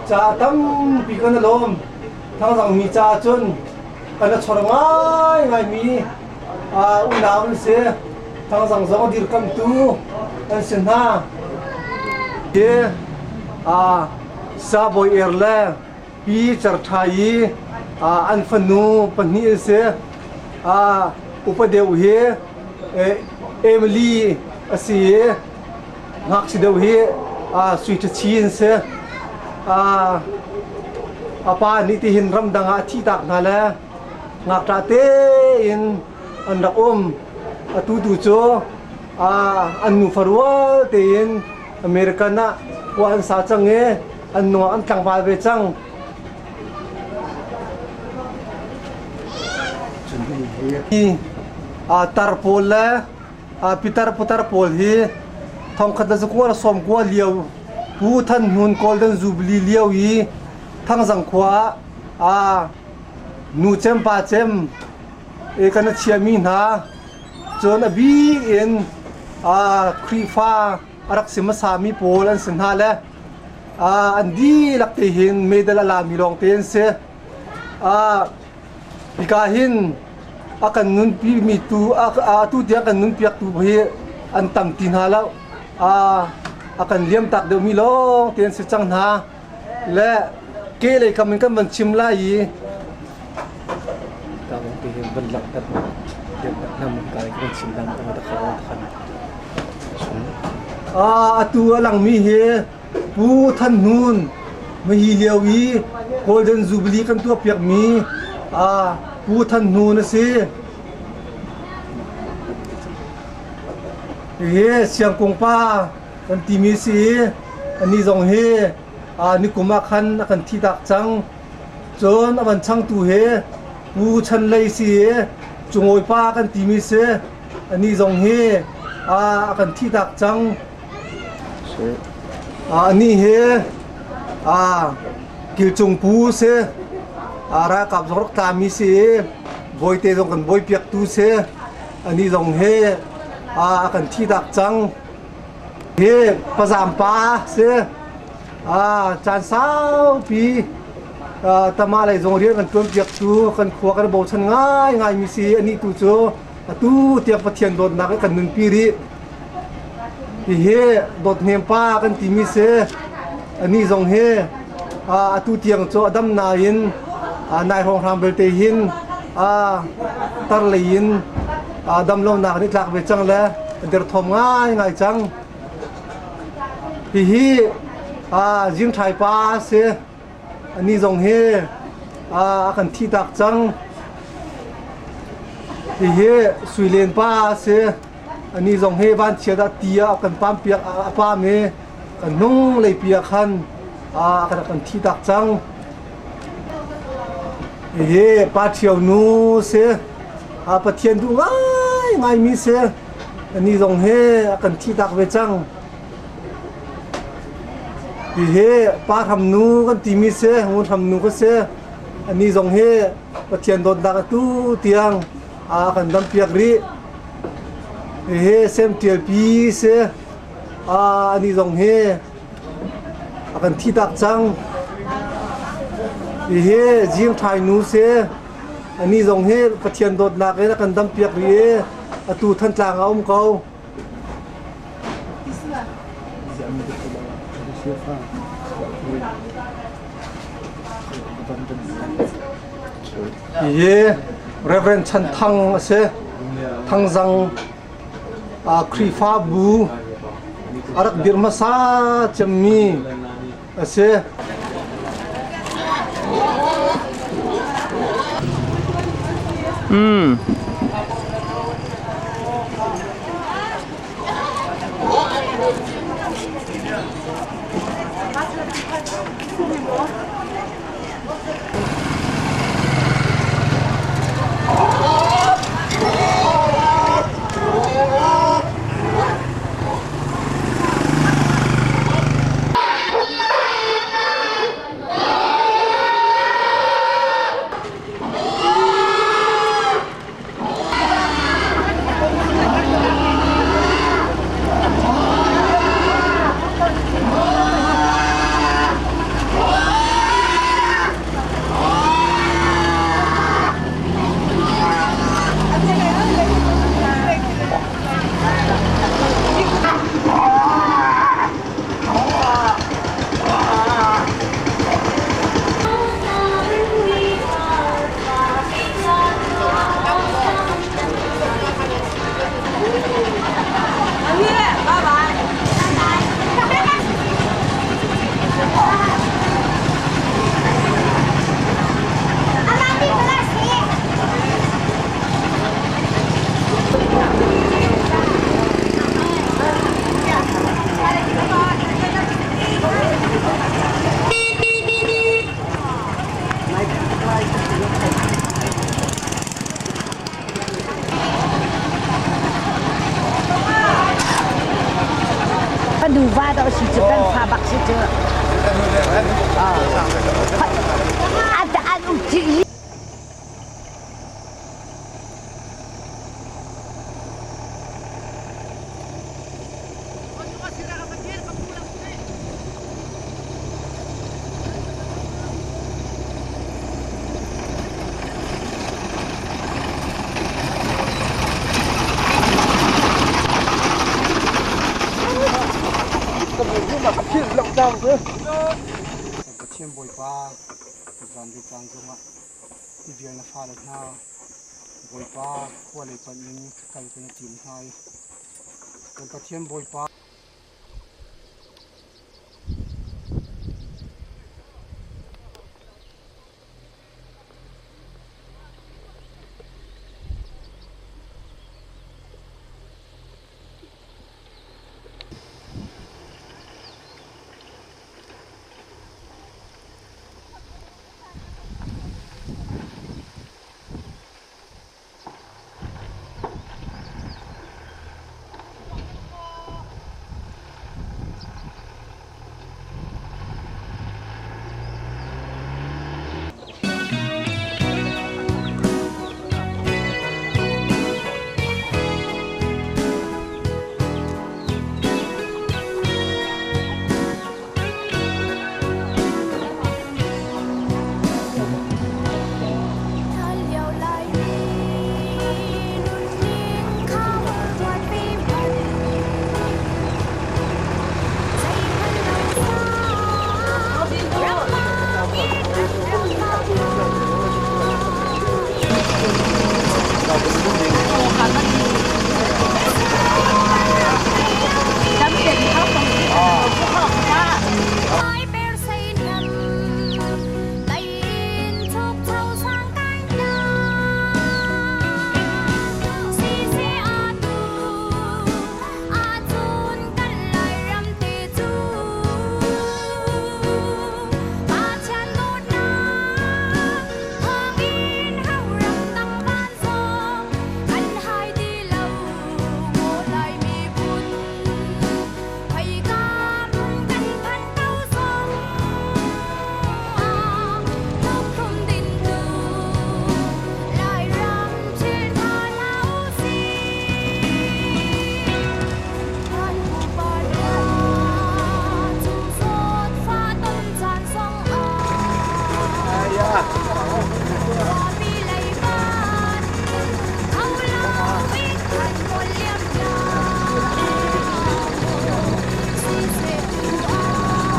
Ca tampi kan i lawm. Thangzang mi ca cun kan a chor ngaingaimi unau an si. Thangzang zong a dirkamtu an si hna. Hi Sabawi Er le Pi Cer Ṭha i an fanu pahnih an si. Upa deuh hi Emily a si i ngakchia deuh hi Sui Ṭha Chi an si. A pa nih tihin ramdang ah a thihtak hna le ngakṭah tein an rak um. Atu tu cu an nufa rual tein American ah khua an sa cang i an nungak an tlangval ve cang. Tar pawl le pitar putar pawl hi thongkhat le zakua le sawmkua lio Pu Than Hnun Golden Jubilee lio i Thangzang khua ah nu cem pa cem e kan a chiami hna cun a bik in Khrihfa a rak si hmasami pawl an si hna le an dihlak te hin medal a lami lawng te an si. Hika hin a kan nunpimi tu atu tiang kan nunpiaktu hi an tam ti hna lo. A kan liamtak deuhmi lawng te an si cang hna. Le ke lei kam in kan van chim lai i ka van te hin van langhter ka kan chim dang ka khan. Atu a langmi hi Pu Than Hnun hi lio i Golden Jubilee kan tuahpiakmi Pu Than Hnun a si. Hihi Siangkung pa kan timi si i anih zong hi nikum ah khan a kan thihtak cang. Cun a van changtu hi Pu Chan Lei si i Cungawi pa kan timi si. Anih zong hi a kan thihtak cang. Anih hi Kilcung pu si. Ralkap zong rak tlami si i bawite zong kan bawipiaktu si. Anih zong hi a kan thihtak cang. Hi pazam pa si. Caan saupi. Tama lei zong rian kan ṭuan piak tu kan khua kan bochan ngaingai mi si anih tu cu atu tiang Pathian dawtnak in kan nunpi rih. Hihi dawt hnem pa kan timi si anih zong hi atu tiang cu a dam nain nai hrawnghrang belte hin tar lei in dam lonak nih tlak ve cang le a derthawm ngaingai cang. Hihi Zingṭhai pa a si. Anih zong hi a kan thihtak cang. Hihi Suilen pa a si. Anih zong hi vanchiat ah ti ah a kan pampiak a pam i kan hnung leipi ah khan a kan thihtak cang. Hihi Pa Ṭhio nu si. Pathian duh ngaingaimi si. Anih zong hi a kan thihtak ve cang. Hihi Pa Hram nu kan timi si, Ngun Hram nu ka si. Anih zong hi Pathian dawtnak atu tiang a kan dampiak rih. Hihi Sem Ṭialpi si. Anih zong hi a kan thihtak cang. Hihi Jing Ṭhai nu si. Anih zong hi Pathian dawtnak in a kan dampiak rih i atu Thantlang ah a um ko. Hihi Reverend Chan Thang a si. Thangzang Khrihfabu a rak dirh hmasa cemmi a si. Nuva dawh si cu kan fa bak si cu. An um ci. Pathian Bawipa zan le caan zongah i vial na fale hna Bawipa khua lei panh in kal kan i tim hna i kan Pathian Bawipa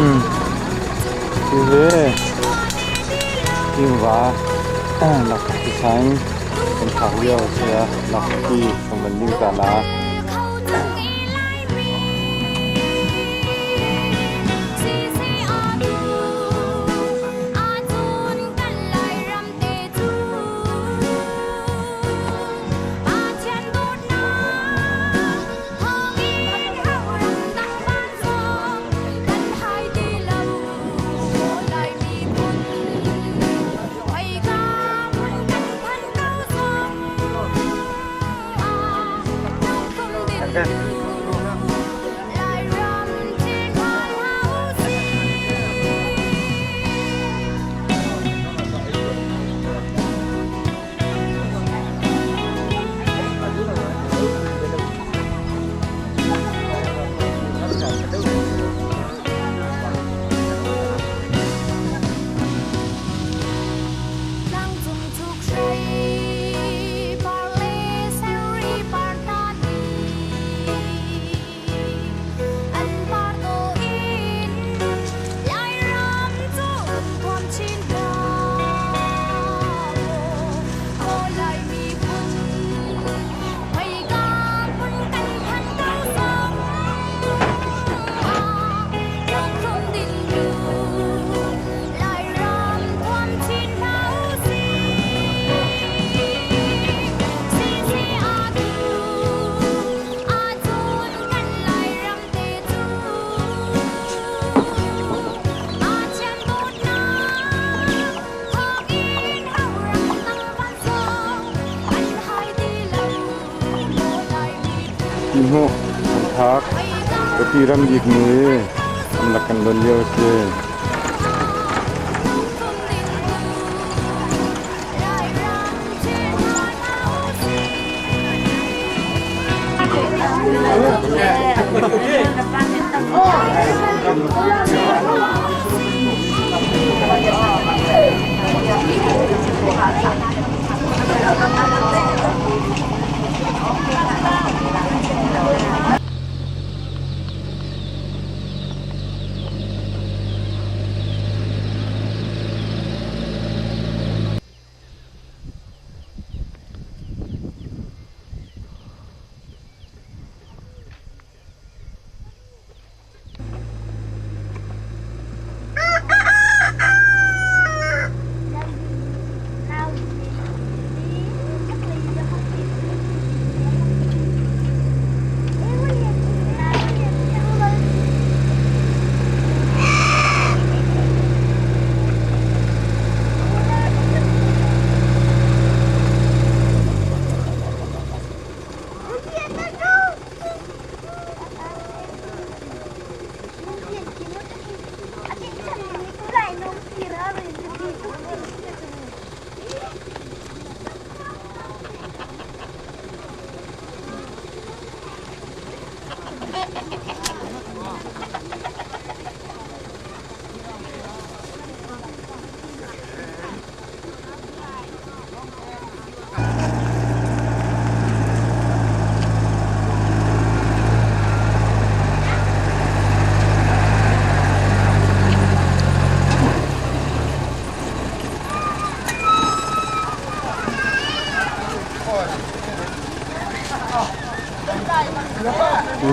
Hihi Tingva Lakphakti sang kan phak lio a si a. Lakphakti kan van ding ta la. Tihmuh an phak. Pati ramdik nih an rak kan don lio a si.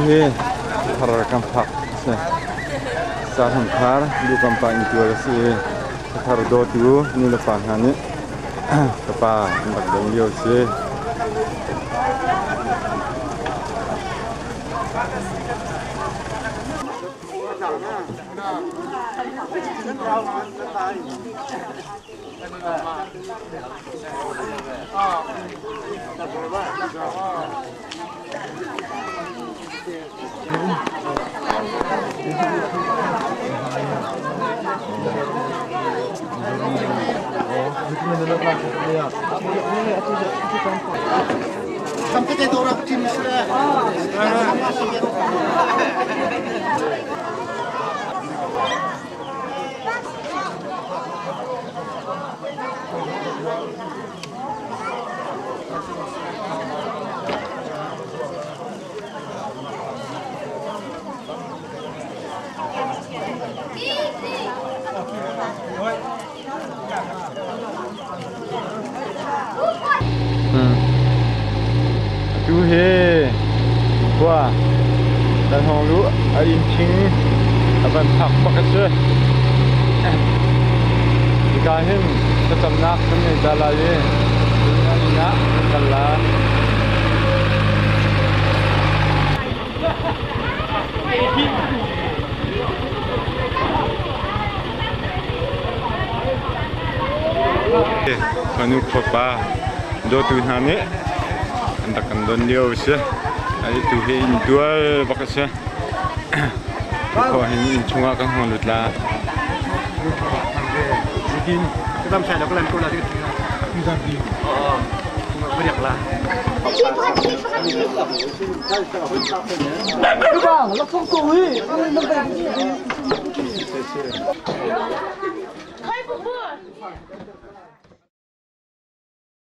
Hi thar kan phak si. Saham thar duhkam pa in tuar a si i thar dawtu nu le pa hna nih ka pa an rak don lio si. Khua kan hong luh a inn thing a van phak bak a si. Hika hin thlacamnak kan ngei ta lai i cun an inn ah kan kal lai. Fanu khuapa dawtu hna nih an rak kan don lio a si. Tu hi inn tual bak a si. Khua hin inn chungah kan hung lut la.